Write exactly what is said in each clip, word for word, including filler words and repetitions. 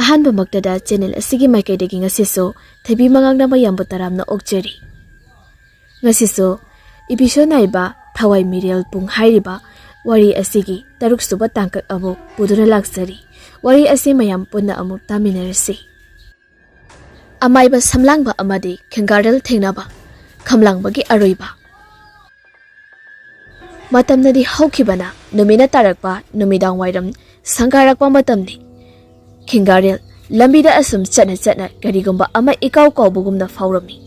ꯑꯍꯥꯟꯕꯃꯛꯇꯗ channel ꯑꯁꯤꯒꯤ ꯃꯥꯏꯀꯩꯗꯒꯤ ꯉꯁꯤꯁꯨ ꯊꯣꯏꯕꯤ ꯃꯉꯥꯡꯅ ꯃꯌꯥꯝꯕꯨ ꯇꯔꯥꯝꯅ ꯑꯣꯛꯆꯔꯤ꯫ ꯉꯁꯤꯁꯨ ꯏꯄꯤꯁꯣ ꯅꯥꯏꯕ ꯊꯋꯥꯏ ꯃꯤꯔꯦꯜ ꯄꯨꯡ ꯍꯥꯏꯔꯤꯕ ꯋꯥꯔꯤ ꯑꯁꯤꯒꯤ ꯇꯔꯨꯛ ꯁꯨꯕ ꯇꯥꯡꯀꯛ ꯑꯃꯨꯛ ꯄꯨꯗꯨꯅ ꯂꯥꯛꯆꯔꯤ꯫ ꯋꯥꯔꯤ ꯑꯁꯤ ꯃꯌꯥꯝ ꯄꯨꯟꯅ ꯑꯃꯨꯛ ꯇꯥꯃꯤꯟꯅꯔꯁꯤ꯫ ꯑꯃꯥꯏꯕ ꯁꯝꯂꯥꯡꯕ ꯑꯃꯗꯤ ꯈꯦꯡꯒꯥꯔꯦꯜ ꯊꯦꯡꯅꯕ꯫ ꯈꯝꯂꯥꯡꯕꯒꯤ ꯑꯔꯣꯏꯕ꯫ ꯃꯇꯝꯅꯗꯤ ꯍꯧꯈꯤꯕꯅ ꯅꯨꯃꯤꯠꯅ ꯇꯥꯔꯛꯄ, ꯅꯨꯃꯤꯗꯥꯡ ꯋꯥꯏꯔꯝ ꯁꯪꯒꯥꯔꯛꯄ ꯃꯇꯝꯅꯤ꯫ ꯈꯦꯡꯒꯥꯔꯦꯜ ꯂꯝꯕꯤꯗ ꯑꯁꯨꯝ ꯆꯠꯅ ꯆꯠꯅ ꯀꯔꯤꯒꯨꯝꯕ ꯑꯃ ꯏꯀꯥꯎ ꯀꯥꯎꯕꯒꯨꯝꯅ ꯐꯥꯎꯔꯝꯃꯤ꯫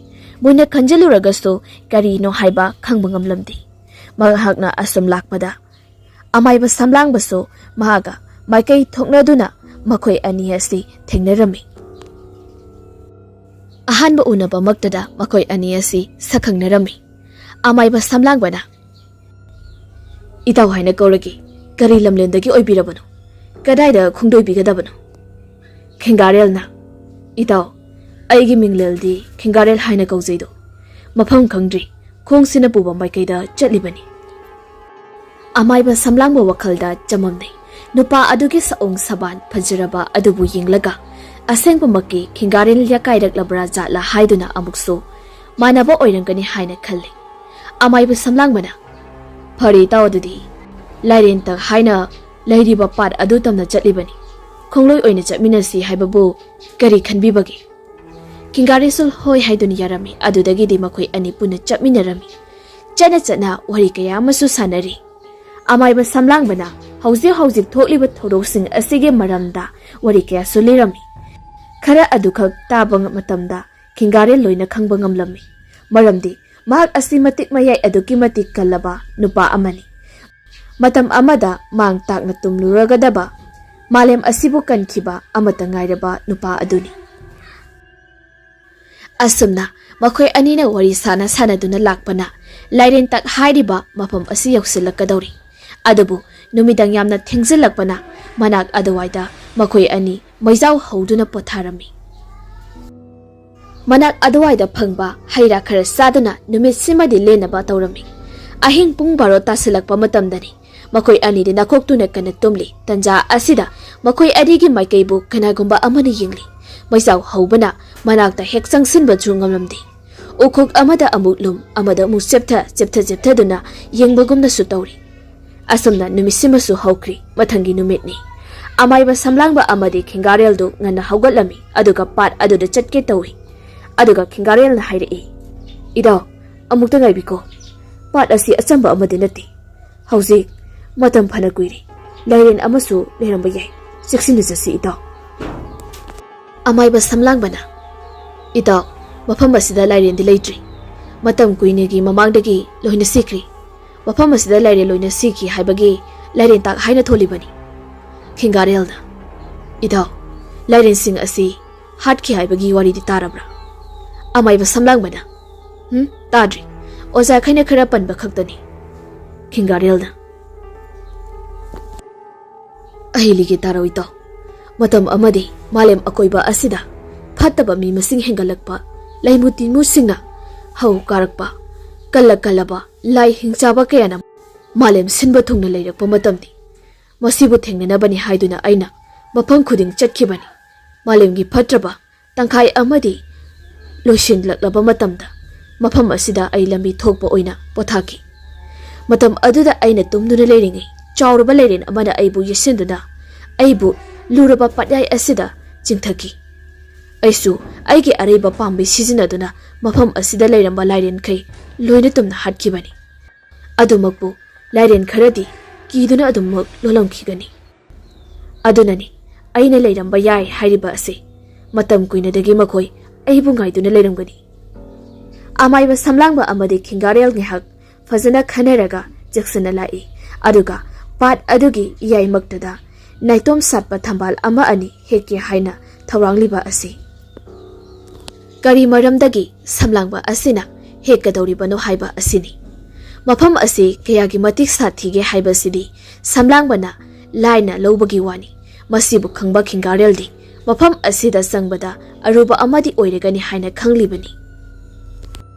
ꯃꯨꯟꯅ ꯈꯟꯖꯤꯜꯂꯨꯔꯒꯁꯨ ꯀꯔꯤꯅꯣ ꯍꯥꯏꯕ ꯈꯪꯕ ꯉꯝꯂꯝꯗꯦ꯫ ꯃꯍꯥꯛꯅ ꯑꯁꯨꯝ ꯂꯥꯛꯄꯗ ꯑꯃꯥꯏꯕ ꯁꯝꯂꯥꯡꯕꯁꯨ ꯃꯍꯥꯛꯀ ꯃꯥꯏꯀꯩ ꯊꯣꯛꯅꯗꯨꯅ ꯃꯈꯣꯏ ꯑꯅꯤ ꯑꯁꯤ ꯊꯦꯡꯅꯔꯝꯃꯤ꯫ ꯑꯍꯥꯟꯕ ꯎꯅꯕꯃꯛꯇꯗ ꯃꯈꯣꯏ ꯑꯅꯤ ꯑꯁꯤ ꯁꯛꯈꯪꯅꯔꯝꯃꯤ꯫ ꯑꯃꯥꯏꯕ ꯁꯝꯂꯥꯡꯕꯅ, "ꯏꯇꯥꯎ ꯍꯥꯏꯅ ꯀꯧꯔꯒꯦ, ꯀꯔꯤ ꯂꯝꯂꯦꯟꯗꯒꯤ ꯑꯣꯏꯕꯤꯔꯕꯅꯣ? ꯀꯗꯥꯏꯗ ꯈꯣꯡꯗꯣꯏꯕꯤꯒꯗꯕꯅꯣ?" ꯈꯦꯡꯒꯥꯔꯦꯜꯅ, "ꯏꯇꯥꯎ, ꯑꯩꯒꯤ ꯃꯤꯡꯂꯦꯜꯗꯤ ꯈꯦꯡꯒꯥꯔꯦꯜ ꯍꯥꯏꯅ ꯀꯧꯖꯩꯗꯣ꯫ ꯃꯐꯝ ꯈꯪꯗ꯭ꯔꯤ, ꯈꯣꯡꯁꯤꯅ ꯄꯨꯕ ꯃꯥꯏꯀꯩꯗ ꯆꯠꯂꯤꯕꯅꯤ꯫" ꯑꯃꯥꯏꯕ ꯁꯝꯂꯥꯡꯕ ꯋꯥꯈꯜꯗ ꯆꯃꯝꯅꯩ꯫ ꯅꯨꯄꯥ ꯑꯗꯨꯒꯤ ꯁꯑꯣꯡ ꯁꯕꯥꯟ ꯐꯖꯔꯕ ꯑꯗꯨꯕꯨ ꯌꯦꯡꯂꯒ ꯑꯁꯦꯡꯕꯃꯛꯀꯤ ꯈꯦꯡꯒꯥꯔꯦꯜ ꯌꯥꯀꯥꯏꯔꯛꯂꯕ꯭ꯔꯥ ꯖꯥꯠꯂꯥ ꯍꯥꯏꯗꯨꯅ ꯑꯃꯨꯛꯁꯨ ꯃꯥꯟꯅꯕ ꯑꯣꯏꯔꯝꯒꯅꯤ ꯍꯥꯏꯅ ꯈꯜꯂꯤ꯫ ꯑꯃꯥꯏꯕ ꯁꯝꯂꯥꯡꯕꯅ, "ꯐꯔꯦ ꯏꯇꯥꯎ, ꯑꯗꯨꯗꯤ ꯂꯥꯏꯔꯦꯟꯇꯛ ꯍꯥꯏꯅ ꯂꯩꯔꯤꯕ ꯄꯥꯠ ꯑꯗꯨ ꯇꯝꯅ ꯆꯠꯂꯤꯕꯅꯤ꯫ ꯈꯣꯡꯂꯣꯏ ꯑꯣꯏꯅ ꯆꯠꯃꯤꯟꯅꯁꯤ ꯍꯥꯏꯕꯕꯨ ꯀꯔꯤ ꯈꯟꯕꯤꯕꯒꯦ?" ꯈꯦꯡꯒꯥꯔꯦꯜꯁꯨ ꯍꯣꯏ ꯍꯥꯏꯗꯨꯅ ꯌꯥꯔꯝꯃꯤ꯫ ꯑꯗꯨꯗꯒꯤꯗꯤ ꯃꯈꯣꯏ ꯑꯅꯤ ꯄꯨꯟꯅ ꯆꯠꯃꯤꯟꯅꯔꯝꯃꯤ꯫ ꯆꯠꯅ ꯆꯠꯅ ꯋꯥꯔꯤ ꯀꯌꯥ ꯑꯃꯁꯨ ꯁꯥꯟꯅꯔꯤ꯫ ꯑꯃꯥꯏꯕ ꯁꯝꯂꯥꯡꯕꯅ ꯍꯧꯖꯤꯛ ꯍꯧꯖꯤꯛ ꯊꯣꯛꯂꯤꯕ ꯊꯧꯗꯣꯛꯁꯤꯡ ꯑꯁꯤꯒꯤ ꯃꯔꯝꯗ ꯋꯥꯔꯤ ꯀꯌꯥꯁꯨ ꯂꯤꯔꯝꯃꯤ꯫ ꯈꯔ ꯑꯗꯨꯈꯛ ꯇꯥꯕ ꯃꯇꯝꯗ ꯈꯦꯡꯒꯥꯔꯦꯜ ꯂꯣꯏꯅ ꯈꯪꯕ ꯉꯝꯂꯝꯃꯤ꯫ ꯃꯔꯝꯗꯤ ꯃꯍꯥꯛ ꯑꯁꯤ ꯃꯇꯤꯛ ꯃꯌꯥꯏ ꯑꯗꯨꯛꯀꯤ ꯃꯇꯤꯛ ꯀꯜꯂꯕ ꯅꯨꯄꯥ ꯑꯃꯅꯤ꯫ ꯃꯇꯝ ꯑꯃꯗ ꯃꯥꯡ ꯇꯥꯛꯅ ꯇꯨꯝꯂꯨꯔꯒꯗꯕ, ꯃꯥꯂꯦꯝ ꯑꯁꯤꯕꯨ ꯀꯟꯈꯤꯕ ꯑꯃꯠꯇ ꯉꯥꯏꯔꯕ ꯅꯨꯄꯥ ꯑꯗꯨꯅꯤ꯫ ꯑꯁꯨꯝꯅ ꯃꯈꯣꯏ ꯑꯅꯤꯅ ꯋꯥꯔꯤ ꯁꯥꯟꯅ ꯁꯥꯟꯅꯗꯨꯅ ꯂꯥꯛꯄꯅ ꯂꯥꯏꯔꯦꯟꯇꯛ ꯍꯥꯏꯔꯤꯕ ꯃꯐꯝ ꯑꯁꯤ ꯌꯧꯁꯤꯜꯂꯛꯀꯗꯧꯔꯤ꯫ ꯑꯗꯨꯕꯨ ꯅꯨꯃꯤꯗꯥꯡ ꯌꯥꯝꯅ ꯊꯦꯡꯖꯤꯜꯂꯛꯄꯅ ꯃꯅꯥꯛ ꯑꯗꯨꯋꯥꯏꯗ ꯃꯈꯣꯏ ꯑꯅꯤ ꯃꯩꯖꯥꯎ ꯍꯧꯗꯨꯅ ꯄꯣꯊꯥꯔꯝꯃꯤ꯫ ꯃꯅꯥꯛ ꯑꯗꯨꯋꯥꯏꯗ ꯐꯪꯕ ꯍꯩ ꯔꯥ ꯈꯔ ꯆꯥꯗꯨꯅ ꯅꯨꯃꯤꯠꯁꯤꯃꯗꯤ ꯂꯦꯟꯅꯕ ꯇꯧꯔꯝꯃꯤ꯫ ꯑꯍꯤꯡ ꯄꯨꯡ ꯕꯥꯔꯣ ꯇꯥꯁꯤꯜꯂꯛꯄ ꯃꯇꯝꯗꯅꯤ ꯃꯈꯣꯏ ꯑꯅꯤꯗꯤ ꯅꯥꯀꯣꯛꯇꯨꯅ ꯀꯟꯅ ꯇꯨꯝꯂꯤ꯫ ꯇꯟꯖꯥ ꯑꯁꯤꯗ ꯃꯈꯣꯏ ꯑꯅꯤꯒꯤ ꯃꯥꯏꯀꯩꯕꯨ ꯀꯅꯥꯒꯨꯝꯕ ꯑꯃꯅ ꯌꯦꯡꯂꯤ꯫ ꯃꯩꯖꯥꯎ ꯍꯧꯕꯅ ꯃꯅꯥꯛꯇ ꯍꯦꯛ ꯆꯪꯁꯤꯟꯕꯁꯨ ꯉꯝꯂꯝꯗꯦ꯫ ꯎꯈꯣꯛ ꯑꯃꯗ ꯑꯃꯨꯛ ꯂꯨꯝ, ꯑꯃꯗ ꯑꯃꯨꯛ ꯆꯦꯞꯊ, ꯆꯦꯞꯊ, ꯆꯦꯞꯊꯗꯨꯅ ꯌꯦꯡꯕꯒꯨꯝꯅꯁꯨ ꯇꯧꯔꯤ꯫ ꯑꯁꯨꯝꯅ ꯅꯨꯃꯤꯠꯁꯤꯃꯁꯨ ꯍꯧꯈ꯭ꯔꯤ꯫ ꯃꯊꯪꯒꯤ ꯅꯨꯃꯤꯠꯅꯤ꯫ ꯑꯃꯥꯏꯕ ꯁꯝꯂꯥꯡꯕ ꯑꯃꯗꯤ ꯈꯤꯡꯒꯥꯔꯦꯜꯗꯨ ꯉꯟꯅ ꯍꯧꯒꯠꯂꯝꯃꯤ, ꯑꯗꯨꯒ ꯄꯥꯠ ꯑꯗꯨꯗ ꯆꯠꯀꯦ ꯇꯧꯏ꯫ ꯑꯗꯨꯒ ꯈꯤꯡꯒꯥꯔꯦꯜꯅ ꯍꯥꯏꯔꯛꯏ, "ꯏꯗꯥꯎ, ꯑꯃꯨꯛꯇ ꯉꯥꯏꯕꯤꯀꯣ꯫ ꯄꯥꯠ ꯑꯁꯤ ꯑꯆꯝꯕ ꯑꯃꯗꯤ ꯅꯠꯇꯦ꯫ ꯍꯧꯖꯤꯛ ꯃꯇꯝ ꯐꯅ ꯀꯨꯏꯔꯦ꯫ ꯂꯥꯏꯔꯦꯟ ꯑꯃꯁꯨ ꯂꯩꯔꯝꯕ ꯌꯥꯏ꯫ ꯆꯦꯛꯁꯤꯟꯅ ꯆꯠꯁꯤ, ꯏꯇꯥꯎ꯫" ꯑꯃꯥꯏꯕ ꯁꯝꯂꯥꯡꯕꯅ, "ꯏꯇꯥꯎ, ꯃꯐꯝ ꯑꯁꯤꯗ ꯂꯥꯏꯔꯦꯟꯗꯤ ꯂꯩꯇ꯭ꯔꯤ꯫ ꯃꯇꯝ ꯀꯨꯏꯅꯒꯤ ꯃꯃꯥꯡꯗꯒꯤ ꯂꯣꯏꯅ ꯁꯤꯈ꯭ꯔꯤ꯫ ꯃꯐꯝ ꯑꯁꯤꯗ ꯂꯥꯏꯔꯦꯟ ꯂꯣꯏꯅ ꯁꯤꯈꯤ ꯍꯥꯏꯕꯒꯤ ꯂꯥꯏꯔꯦꯟ ꯇꯥꯛ ꯍꯥꯏꯅ ꯊꯣꯜꯂꯤꯕꯅꯤ꯫" ꯈꯤꯡꯒꯥꯔꯦꯜꯅ, "ꯏꯇꯥꯎ, ꯂꯥꯏꯔꯦꯟꯁꯤꯡ ꯑꯁꯤ ꯍꯥꯠꯈꯤ ꯍꯥꯏꯕꯒꯤ ꯋꯥꯔꯤꯗꯤ ꯇꯥꯔꯕ꯭ꯔꯥ?" ꯑꯃꯥꯏꯕ ꯁꯝꯂꯥꯡꯕꯅ, "ꯎꯝ, ꯇꯥꯗ꯭ꯔꯤ꯫ ꯑꯣꯖꯥꯈꯩꯅ ꯈꯔ ꯄꯟꯕ ꯈꯛꯇꯅꯤ꯫" ꯈꯤꯡꯒꯥꯔꯦꯜꯅ, "ꯑꯩ ꯂꯤꯒꯦ ꯇꯥꯔꯣ, ꯏꯇꯥꯎ꯫ ꯃꯇꯝ ꯑꯃꯗꯤ ꯃꯥꯂꯦꯝ ꯑꯀꯣꯏꯕ ꯑꯁꯤꯗ ꯐꯠꯇꯕ ꯃꯤ ꯃꯁꯤꯡ ꯍꯦꯟꯒꯠꯂꯛꯄ, ꯂꯩꯃꯨ ꯇꯤꯃꯨꯁꯤꯡꯅ ꯍꯧ ꯀꯥꯔꯛꯄ, ꯀꯜꯂ ꯀꯜꯂꯕ ꯂꯥꯏ ꯍꯤꯡꯆꯥꯕ ꯀꯌꯥꯅ ꯃꯥꯂꯦꯝ ꯁꯤꯟꯕ ꯊꯨꯡꯅ ꯂꯩꯔꯛꯄ ꯃꯇꯝꯅꯤ꯫ ꯃꯁꯤꯕꯨ ꯊꯦꯡꯅꯅꯕꯅꯤ ꯍꯥꯏꯗꯨꯅ ꯑꯩꯅ ꯃꯐꯝ ꯈꯨꯗꯤꯡ ꯆꯠꯈꯤꯕꯅꯤ꯫ ꯃꯥꯂꯦꯝꯒꯤ ꯐꯠꯇ꯭ꯔꯕ ꯇꯪꯈꯥꯏ ꯑꯃꯗꯤ ꯂꯣꯏꯁꯤꯜꯂꯛꯂꯕ ꯃꯇꯝꯗ ꯃꯐꯝ ꯑꯁꯤꯗ ꯑꯩ ꯂꯝꯕꯤ ꯊꯣꯛꯄ ꯑꯣꯏꯅ ꯄꯣꯊꯥꯈꯤ꯫ ꯃꯇꯝ ꯑꯗꯨꯗ ꯑꯩꯅ ꯇꯨꯝꯗꯨꯅ ꯂꯩꯔꯤꯉꯩ ꯆꯥꯎꯔꯕ ꯂꯩꯔꯦꯟ ꯑꯃꯅ ꯑꯩꯕꯨ ꯌꯦꯠꯁꯤꯟꯗꯨꯅ ꯑꯩꯕꯨ ꯂꯨꯔꯕ ꯄꯥꯠꯌꯥꯏ ꯑꯁꯤꯗ ꯆꯤꯡꯊꯈꯤ꯫ ꯑꯩꯁꯨ ꯑꯩꯒꯤ ꯑꯔꯩꯕ ꯄꯥꯝꯕꯩ ꯁꯤꯖꯤꯟꯅꯗꯨꯅ ꯃꯐꯝ ꯑꯁꯤꯗ ꯂꯩꯔꯝꯕ ꯂꯥꯏꯔꯦꯟꯈꯩ ꯂꯣꯏꯅ ꯇꯨꯝꯅ ꯍꯥꯠꯈꯤꯕꯅꯤ꯫ ꯑꯗꯨꯃꯛꯄꯨ ꯂꯥꯏꯔꯦꯟ ꯈꯔꯗꯤ ꯀꯤꯗꯨꯅ ꯑꯗꯨꯃꯛ ꯂꯣꯜꯂꯝꯈꯤꯒꯅꯤ꯫ ꯑꯗꯨꯅꯅꯤ ꯑꯩꯅ ꯂꯩꯔꯝꯕ ꯌꯥꯏ ꯍꯥꯏꯔꯤꯕ ꯑꯁꯤ꯫ ꯃꯇꯝ ꯀꯨꯏꯅꯗꯒꯤ ꯃꯈꯣꯏ ꯑꯩꯕꯨ ꯉꯥꯏꯗꯨꯅ ꯂꯩꯔꯝꯒꯅꯤ꯫" ꯑꯃꯥꯏꯕ ꯁꯝꯂꯥꯡꯕ ꯑꯃꯗꯤ ꯈꯤꯡꯒꯥꯔꯦꯜ ꯉꯥꯏꯍꯥꯛ ꯐꯖꯅ ꯈꯟꯅꯔꯒ ꯆꯦꯛꯁꯤꯟꯅ ꯂꯥꯛꯏ꯫ ꯑꯗꯨꯒ ꯄꯥꯠ ꯑꯗꯨꯒꯤ ꯏꯌꯥꯏꯃꯛꯇꯗ ꯅꯥꯏꯇꯣꯝ ꯁꯥꯠꯄ ꯊꯝꯕꯥꯜ ꯑꯃ ꯑꯅꯤ ꯍꯦꯛꯀꯦ ꯍꯥꯏꯅ ꯊꯧꯔꯥꯡꯂꯤꯕ ꯑꯁꯤ꯫ ꯀꯔꯤ ꯃꯔꯝꯗꯒꯤ ꯁꯝꯂꯥꯡꯕ ꯑꯁꯤꯅ ꯍꯦꯛꯀꯗꯧꯔꯤꯕꯅꯣ ꯍꯥꯏꯕ ꯑꯁꯤꯅꯤ꯫ ꯃꯐꯝ ꯑꯁꯤ ꯀꯌꯥꯒꯤ ꯃꯇꯤꯛ ꯁꯥꯊꯤꯒꯦ ꯍꯥꯏꯕꯁꯤꯗꯤ ꯁꯝꯂꯥꯡꯕꯅ ꯂꯥꯏꯅ ꯂꯧꯕꯒꯤ ꯋꯥꯅꯤ꯫ ꯃꯁꯤꯕꯨ ꯈꯪꯕ ꯈꯤꯡꯒꯥꯔꯦꯜꯗꯤ ꯃꯐꯝ ꯑꯁꯤꯗ ꯆꯪꯕꯗ ꯑꯔꯨꯕ ꯑꯃꯗꯤ ꯑꯣꯏꯔꯒꯅꯤ ꯍꯥꯏꯅ ꯈꯪꯂꯤꯕꯅꯤ꯫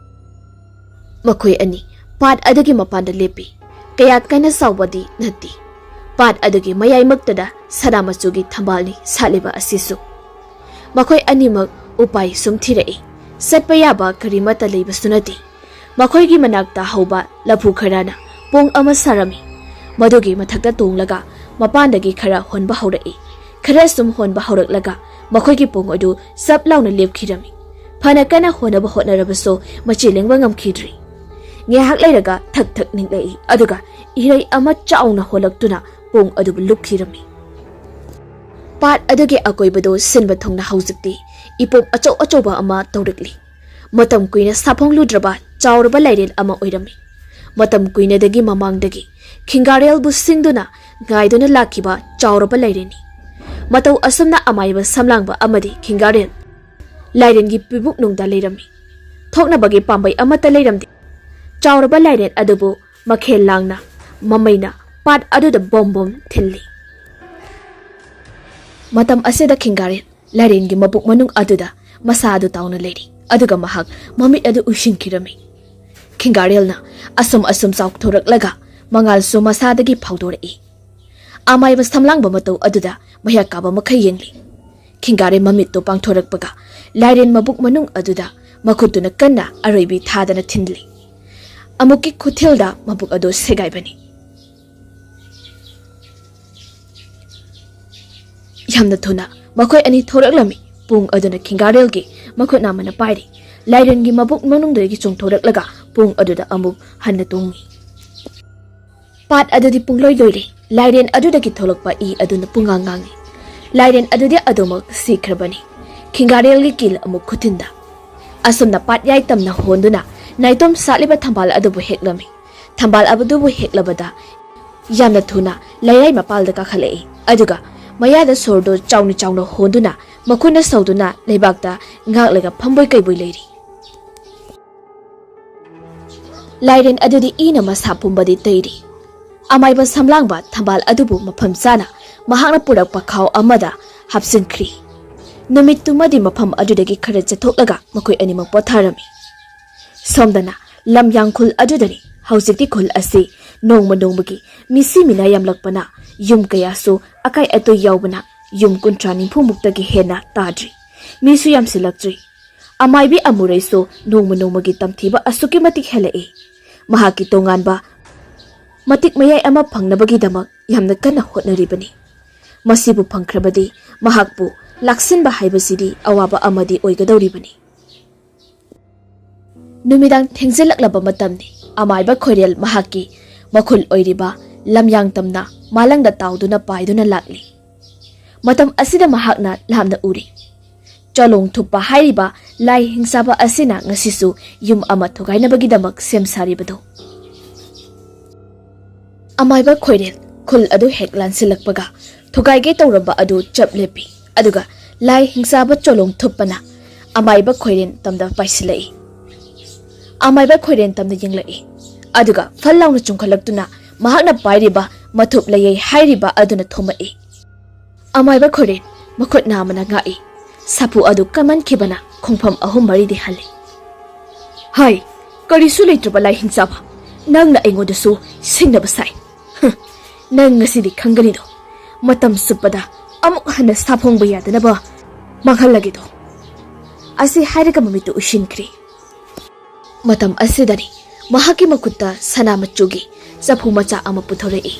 ꯃꯈꯣꯏ ꯑꯅꯤ ꯄꯥꯠ ꯑꯗꯨꯒꯤ ꯃꯄꯥꯟꯗ ꯂꯦꯞꯄꯤ꯫ ꯀꯌꯥ ꯀꯟꯅ ꯆꯥꯎꯕꯗꯤ ꯅꯠꯇꯦ꯫ ꯄꯥꯠ ꯑꯗꯨꯒꯤ ꯃꯌꯥꯏꯃꯛꯇꯗ ꯁꯅꯥ ꯃꯆꯨꯒꯤ ꯊꯝꯕꯥꯜꯅꯤ ꯁꯥꯠꯂꯤꯕ ꯑꯁꯤꯁꯨ꯫ ꯃꯈꯣꯏ ꯑꯅꯤꯃꯛ ꯎꯄꯥꯏ ꯁꯨꯝ ꯊꯤꯔꯛꯏ꯫ ꯆꯠꯄ ꯌꯥꯕ ꯀꯔꯤꯃꯠꯇ ꯂꯩꯕꯁꯨ ꯅꯠꯇꯦ꯫ ꯃꯈꯣꯏꯒꯤ ꯃꯅꯥꯛꯇ ꯍꯧꯕ ꯂꯐꯨ ꯈꯔꯅ ꯄꯣꯡ ꯑꯃ ꯁꯥꯔꯝꯃꯤ꯫ ꯃꯗꯨꯒꯤ ꯃꯊꯛꯇ ꯇꯣꯡꯂꯒ ꯃꯄꯥꯟꯗꯒꯤ ꯈꯔ ꯍꯣꯟꯕ ꯍꯧꯔꯛꯏ꯫ ꯈꯔ ꯁꯨꯝ ꯍꯣꯟꯕ ꯍꯧꯔꯛꯂꯒ ꯃꯈꯣꯏꯒꯤ ꯄꯣꯡ ꯑꯗꯨ ꯆꯞ ꯂꯥꯎꯅ ꯂꯦꯞꯈꯤꯔꯝꯃꯤ꯫ ꯐꯅ ꯀꯟꯅ ꯍꯣꯟꯅꯕ ꯍꯣꯠꯅꯔꯕꯁꯨ ꯃꯆꯤ ꯂꯦꯡꯕ ꯉꯝꯈꯤꯗ꯭ꯔꯤ꯫ ꯉꯥꯏꯍꯥꯛ ꯂꯩꯔꯒ ꯊꯛ ꯊꯛ ꯅꯤꯛꯂꯛꯏ, ꯑꯗꯨꯒ ꯏꯔꯩ ꯑꯃ ꯆꯥꯎꯅ ꯍꯣꯜꯂꯛꯇꯨꯅ ꯄꯣꯡ ꯑꯗꯨꯕꯨ ꯂꯨꯞꯈꯤꯔꯝꯃꯤ꯫ ꯄꯥꯠ ꯑꯗꯨꯒꯤ ꯑꯀꯣꯏꯕꯗꯨ ꯁꯤꯟꯕ ꯊꯨꯡꯅ ꯍꯧꯖꯤꯛꯇꯤ ꯏꯄꯣꯝ ꯑꯆꯧ ꯑꯆꯧꯕ ꯑꯃ ꯇꯧꯔꯛꯂꯤ꯫ ꯃꯇꯝ ꯀꯨꯏꯅ ꯁꯥꯐꯣꯡꯂꯨꯗ꯭ꯔꯕ ꯆꯥꯎꯔꯕ ꯂꯥꯏꯔꯦꯟ ꯑꯃ ꯑꯣꯏꯔꯝꯃꯤ꯫ ꯃꯇꯝ ꯀꯨꯏꯅꯗꯒꯤ ꯃꯃꯥꯡꯗꯒꯤ ꯈꯤꯡꯒꯥꯔꯦꯜꯕꯨ ꯁꯤꯡꯗꯨꯅ ꯉꯥꯏꯗꯨꯅ ꯂꯥꯛꯈꯤꯕ ꯆꯥꯎꯔꯕ ꯂꯥꯏꯔꯦꯟꯅꯤ꯫ ꯃꯇꯧ ꯑꯁꯨꯝꯅ ꯑꯃꯥꯏꯕ ꯁꯝꯂꯥꯡꯕ ꯑꯃꯗꯤ ꯈꯤꯡꯒꯥꯔꯦꯜ ꯂꯥꯏꯔꯦꯟꯒꯤ ꯄꯤꯕꯨꯛꯅꯨꯡꯗ ꯂꯩꯔꯝꯃꯤ꯫ ꯊꯣꯛꯅꯕꯒꯤ ꯄꯥꯝꯕꯩ ꯑꯃꯠꯇ ꯂꯩꯔꯝꯗꯦ꯫ ꯆꯥꯎꯔꯕ ꯂꯥꯏꯔꯦꯟ ꯑꯗꯨꯕꯨ ꯃꯈꯦꯜ ꯂꯥꯡꯅ ꯃꯃꯩꯅ ꯄꯥꯠ ꯑꯗꯨꯗ ꯕꯣꯝ ꯕꯣꯝ ꯊꯤꯜꯂꯤ꯫ ꯃꯇꯝ ꯑꯁꯤꯗ ꯈꯤꯡꯒꯥꯔꯦꯜ ꯂꯥꯏꯔꯦꯟꯒꯤ ꯃꯕꯨꯛ ꯃꯅꯨꯡ ꯑꯗꯨꯗ ꯃꯁꯥ ꯑꯗꯨ ꯇꯥꯎꯅ ꯂꯩꯔꯤ, ꯑꯗꯨꯒ ꯃꯍꯥꯛ ꯃꯃꯤꯠ ꯑꯗꯨ ꯎꯏꯁꯤꯟꯈꯤꯔꯝꯃꯤ꯫ ꯈꯤꯡꯒꯥꯔꯦꯜꯅ ꯑꯁꯨꯝ ꯑꯁꯨꯝ ꯆꯥꯎꯊꯣꯔꯛꯂꯒ ꯃꯉꯥꯜꯁꯨ ꯃꯁꯥꯗꯒꯤ ꯐꯥꯎꯗꯣꯔꯛꯏ꯫ ꯑꯃꯥꯏꯕ ꯁꯝꯂꯥꯡꯕ ꯃꯇꯧ ꯑꯗꯨꯗ ꯃꯍꯥꯛ ꯀꯥꯕ ꯃꯈꯩ ꯌꯦꯡꯂꯤ꯫ ꯈꯤꯡꯒꯥꯔꯦꯜ ꯃꯃꯤꯠꯇꯨ ꯄꯥꯡꯊꯣꯔꯛꯄꯒ ꯂꯥꯏꯔꯦꯟ ꯃꯕꯨꯛ ꯃꯅꯨꯡ ꯑꯗꯨꯗ ꯃꯈꯨꯠꯇꯨꯅ ꯀꯟꯅ ꯑꯔꯣꯏꯕꯤ ꯊꯥꯗꯅ ꯊꯤꯟꯂꯤ꯫ ꯑꯃꯨꯛꯀꯤ ꯈꯨꯊꯤꯜꯗ ꯃꯕꯨꯛ ꯑꯗꯨ ꯁꯦꯒꯥꯏꯕꯅꯤ꯫ ꯌꯥꯝꯅ ꯊꯨꯅ ꯃꯈꯣꯏ ꯑꯅꯤ ꯊꯣꯔꯛꯂꯝꯃꯤ꯫ ꯄꯣꯡ ꯑꯗꯨꯅ ꯈꯤꯡꯒꯥꯔꯦꯜꯒꯤ ꯃꯈꯨꯠ ꯅꯥꯝꯃꯅ ꯄꯥꯏꯔꯤ꯫ ꯂꯥꯏꯔꯦꯟꯒꯤ ꯃꯕꯨꯛ ꯃꯅꯨꯡꯗꯒꯤ ꯆꯣꯡꯊꯣꯔꯛꯂꯒ ꯄꯣꯡ ꯑꯗꯨꯗ ꯑꯃꯨꯛ ꯍꯟꯅ ꯇꯣꯡꯉꯤ꯫ ꯄꯥꯠ ꯑꯗꯨꯗꯤ ꯄꯨꯡꯂꯣꯏ ꯂꯣꯏꯔꯦ꯫ ꯂꯥꯏꯔꯦꯟ ꯑꯗꯨꯗꯒꯤ ꯊꯣꯛꯂꯛꯄ ꯏ ꯑꯗꯨꯅ ꯄꯨꯡꯉꯥꯡ ꯉꯥꯡꯉꯤ꯫ ꯂꯥꯏꯔꯦꯟ ꯑꯗꯨꯗꯤ ꯑꯗꯨꯃꯛ ꯁꯤꯈ꯭ꯔꯕꯅꯤ꯫ ꯈꯤꯡꯒꯥꯔꯦꯜꯒꯤ ꯀꯤꯜ ꯑꯃꯨꯛ ꯈꯨꯊꯤꯟꯗ꯫ ꯑꯁꯨꯝꯅ ꯄꯥꯠ ꯌꯥꯏ ꯇꯝꯅ ꯍꯣꯟꯗꯨꯅ ꯅꯥꯏꯇꯣꯝ ꯁꯥꯠꯂꯤꯕ ꯊꯝꯕꯥꯜ ꯑꯗꯨꯕꯨ ꯍꯦꯛꯂꯝꯃꯤ꯫ ꯊꯝꯕꯥꯜ ꯑꯗꯨꯕꯨ ꯍꯦꯛꯂꯕꯗ ꯌꯥꯝꯅ ꯊꯨꯅ ꯂꯩꯔꯥꯏ ꯃꯄꯥꯜꯗ ꯀꯥꯈꯠꯂꯛꯏ, ꯑꯗꯨꯒ ꯃꯌꯥꯗ ꯁꯣꯔꯗꯨ ꯆꯥꯎꯅ ꯆꯥꯎꯅ ꯍꯣꯟꯗꯨꯅ ꯃꯈꯨꯠꯅ ꯁꯧꯗꯨꯅ ꯂꯩꯕꯥꯛꯇ ꯉꯥꯛꯂꯒ ꯐꯝꯕꯣꯏ ꯀꯩꯕꯣꯏ ꯂꯩꯔꯤ꯫ ꯂꯥꯏꯔꯦꯟ ꯑꯗꯨꯗꯤ ꯏꯅ ꯃꯁꯥ ꯄꯨꯝꯕꯗꯤ ꯇꯩꯔꯤ꯫ ꯑꯃꯥꯏꯕ ꯁꯝꯂꯥꯡꯕ ꯊꯝꯕꯥꯜ ꯑꯗꯨꯕꯨ ꯃꯐꯝ ꯆꯥꯅ ꯃꯍꯥꯛꯅ ꯄꯨꯔꯛꯄ ꯈꯥꯎ ꯑꯃꯗ ꯍꯥꯞꯆꯤꯟꯈ꯭ꯔꯤ꯫ ꯅꯨꯃꯤꯠꯇꯨꯃꯗꯤ ꯃꯐꯝ ꯑꯗꯨꯗꯒꯤ ꯈꯔ ꯆꯠꯊꯣꯛꯂꯒ ꯃꯈꯣꯏ ꯑꯅꯤꯃꯛ ꯄꯣꯊꯥꯔꯝꯃꯤ꯫ ꯁꯣꯝꯗꯅ ꯂꯝ ꯌꯥꯡꯈꯨꯜ ꯑꯗꯨꯗꯅꯤ ꯍꯧꯖꯤꯛꯇꯤ ꯈꯨꯜ ꯑꯁꯤ ꯅꯣꯡꯃ ꯅꯣꯡꯃꯒꯤ ꯃꯤꯁꯤ ꯃꯤꯅꯥ ꯌꯥꯝꯂꯛꯄꯅ ꯌꯨꯝ ꯀꯌꯥꯁꯨ ꯑꯀꯥꯏ ꯑꯇꯣꯏ ꯌꯥꯎꯕꯅ ꯌꯨꯝ ꯀꯨꯟꯊ꯭ꯔꯥ ꯅꯤꯐꯨꯃꯨꯛꯇꯒꯤ ꯍꯦꯟꯅ ꯇꯥꯗ꯭ꯔꯤ꯫ ꯃꯤꯁꯨ ꯌꯥꯝꯁꯤꯜꯂꯛꯇ꯭ꯔꯤ꯫ ꯑꯃꯥꯏꯕꯤ ꯑꯃꯨꯔꯩꯁꯨ ꯅꯣꯡꯃ ꯅꯣꯡꯃꯒꯤ ꯇꯝꯊꯤꯕ ꯑꯁꯨꯛꯀꯤ ꯃꯇꯤꯛ ꯍꯦꯜꯂꯛꯏ꯫ ꯃꯍꯥꯛꯀꯤ ꯇꯣꯉꯥꯟꯕ ꯃꯇꯤꯛ ꯃꯌꯥꯏ ꯑꯃ ꯐꯪꯅꯕꯒꯤꯗꯃꯛ ꯌꯥꯝꯅ ꯀꯟꯅ ꯍꯣꯠꯅꯔꯤꯕꯅꯤ꯫ ꯃꯁꯤꯕꯨ ꯐꯪꯈ꯭ꯔꯕꯗꯤ ꯃꯍꯥꯛꯄꯨ ꯂꯥꯛꯁꯤꯟꯕ ꯍꯥꯏꯕꯁꯤꯗꯤ ꯑꯋꯥꯕ ꯑꯃꯗꯤ ꯑꯣꯏꯒꯗꯧꯔꯤꯕꯅꯤ꯫ ꯅꯨꯃꯤꯗꯥꯡ ꯊꯦꯡꯖꯤꯜꯂꯛꯂꯕ ꯃꯇꯝꯅꯤ꯫ ꯑꯃꯥꯏꯕ ꯈꯣꯏꯔꯦꯜ ꯃꯍꯥꯛꯀꯤ ꯃꯈꯨꯜ ꯑꯣꯏꯔꯤꯕ ꯂꯝꯌꯥꯡ ꯇꯝꯅ ꯃꯥꯂꯪꯗ ꯇꯥꯎꯗꯨꯅ ꯄꯥꯏꯗꯨꯅ ꯂꯥꯛꯂꯤ꯫ ꯃꯇꯝ ꯑꯁꯤꯗ ꯃꯍꯥꯛꯅ ꯂꯥꯞꯅ ꯎꯔꯤ꯫ ꯆꯣꯂꯣꯡ ꯊꯨꯞꯄ ꯍꯥꯏꯔꯤꯕ ꯂꯥꯏ ꯍꯤꯡꯆꯥꯕ ꯑꯁꯤꯅ ꯉꯁꯤꯁꯨ ꯌꯨꯝ ꯑꯃ ꯊꯨꯒꯥꯏꯅꯕꯒꯤꯗꯃꯛ ꯁꯦꯝ ꯁꯥꯔꯤꯕꯗꯨ꯫ ꯑꯃꯥꯏꯕ ꯈꯣꯏꯔꯦꯜ ꯈꯨꯜ ꯑꯗꯨ ꯍꯦꯛ ꯂꯥꯟꯁꯤꯜꯂꯛꯄꯒ ꯊꯨꯒꯥꯏꯒꯦ ꯇꯧꯔꯝꯕ ꯑꯗꯨ ꯆꯞ ꯂꯦꯞꯄꯤ, ꯑꯗꯨꯒ ꯂꯥꯏ ꯍꯤꯡꯆꯥꯕ ꯆꯣꯂꯣꯡ ꯊꯨꯞꯄꯅ ꯑꯃꯥꯏꯕ ꯈꯣꯏꯔꯦꯟ ꯇꯝꯗ ꯄꯥꯏꯁꯤꯜꯂꯛꯏ꯫ ꯑꯃꯥꯏꯕ ꯈꯣꯏꯔꯦꯟ ꯇꯝꯗ ꯌꯦꯡꯂꯛꯏ, ꯑꯗꯨꯒ ꯐꯜ ꯂꯥꯎꯅ ꯆꯨꯝꯈꯠꯂꯛꯇꯨꯅ ꯃꯍꯥꯛꯅ ꯄꯥꯏꯔꯤꯕ ꯃꯊꯨꯞ ꯂꯩꯌꯩ ꯍꯥꯏꯔꯤꯕ ꯑꯗꯨꯅ ꯊꯣꯝꯃꯛꯏ꯫ ꯑꯃꯥꯏꯕ ꯈꯣꯏꯔꯦꯟ ꯃꯈꯨꯠ ꯅꯥꯝꯃꯅ ꯉꯥꯛꯏ꯫ ꯁꯥꯐꯨ ꯑꯗꯨ ꯀꯟꯃꯟꯈꯤꯕꯅ ꯈꯣꯡꯐꯝ ꯑꯍꯨꯝ ꯃꯔꯤꯗꯤ ꯍꯜꯂꯤ꯫ "ꯍꯥꯏ, ꯀꯔꯤꯁꯨ ꯂꯩꯇ꯭ꯔꯕ ꯂꯥꯏ ꯍꯤꯡꯆꯥꯕ, ꯅꯪꯅ ꯑꯩꯉꯣꯟꯗꯁꯨ ꯁꯤꯡꯅꯕ ꯁꯥꯏ꯫ ꯍꯨꯝ, ꯅꯪ ꯉꯁꯤꯗꯤ ꯈꯪꯒꯅꯤꯗꯣ꯫ ꯃꯇꯝ ꯆꯨꯞꯄꯗ ꯑꯃꯨꯛ ꯍꯟꯅ ꯁꯥꯐꯣꯡꯕ ꯌꯥꯗꯅꯕ ꯃꯥꯡꯍꯜꯂꯒꯦꯗꯣ"꯫ ꯑꯁꯤ ꯍꯥꯏꯔꯒ ꯃꯃꯤꯠꯇꯨ ꯎꯏꯁꯤꯟꯈ꯭ꯔꯦ꯫ ꯃꯇꯝ ꯑꯁꯤꯗꯅꯤ ꯃꯍꯥꯛꯀꯤ ꯃꯈꯨꯠꯇ ꯁꯅꯥ ꯃꯆꯨꯒꯤ ꯆꯐꯨ ꯃꯆꯥ ꯑꯃ ꯄꯨꯊꯣꯔꯛꯏ꯫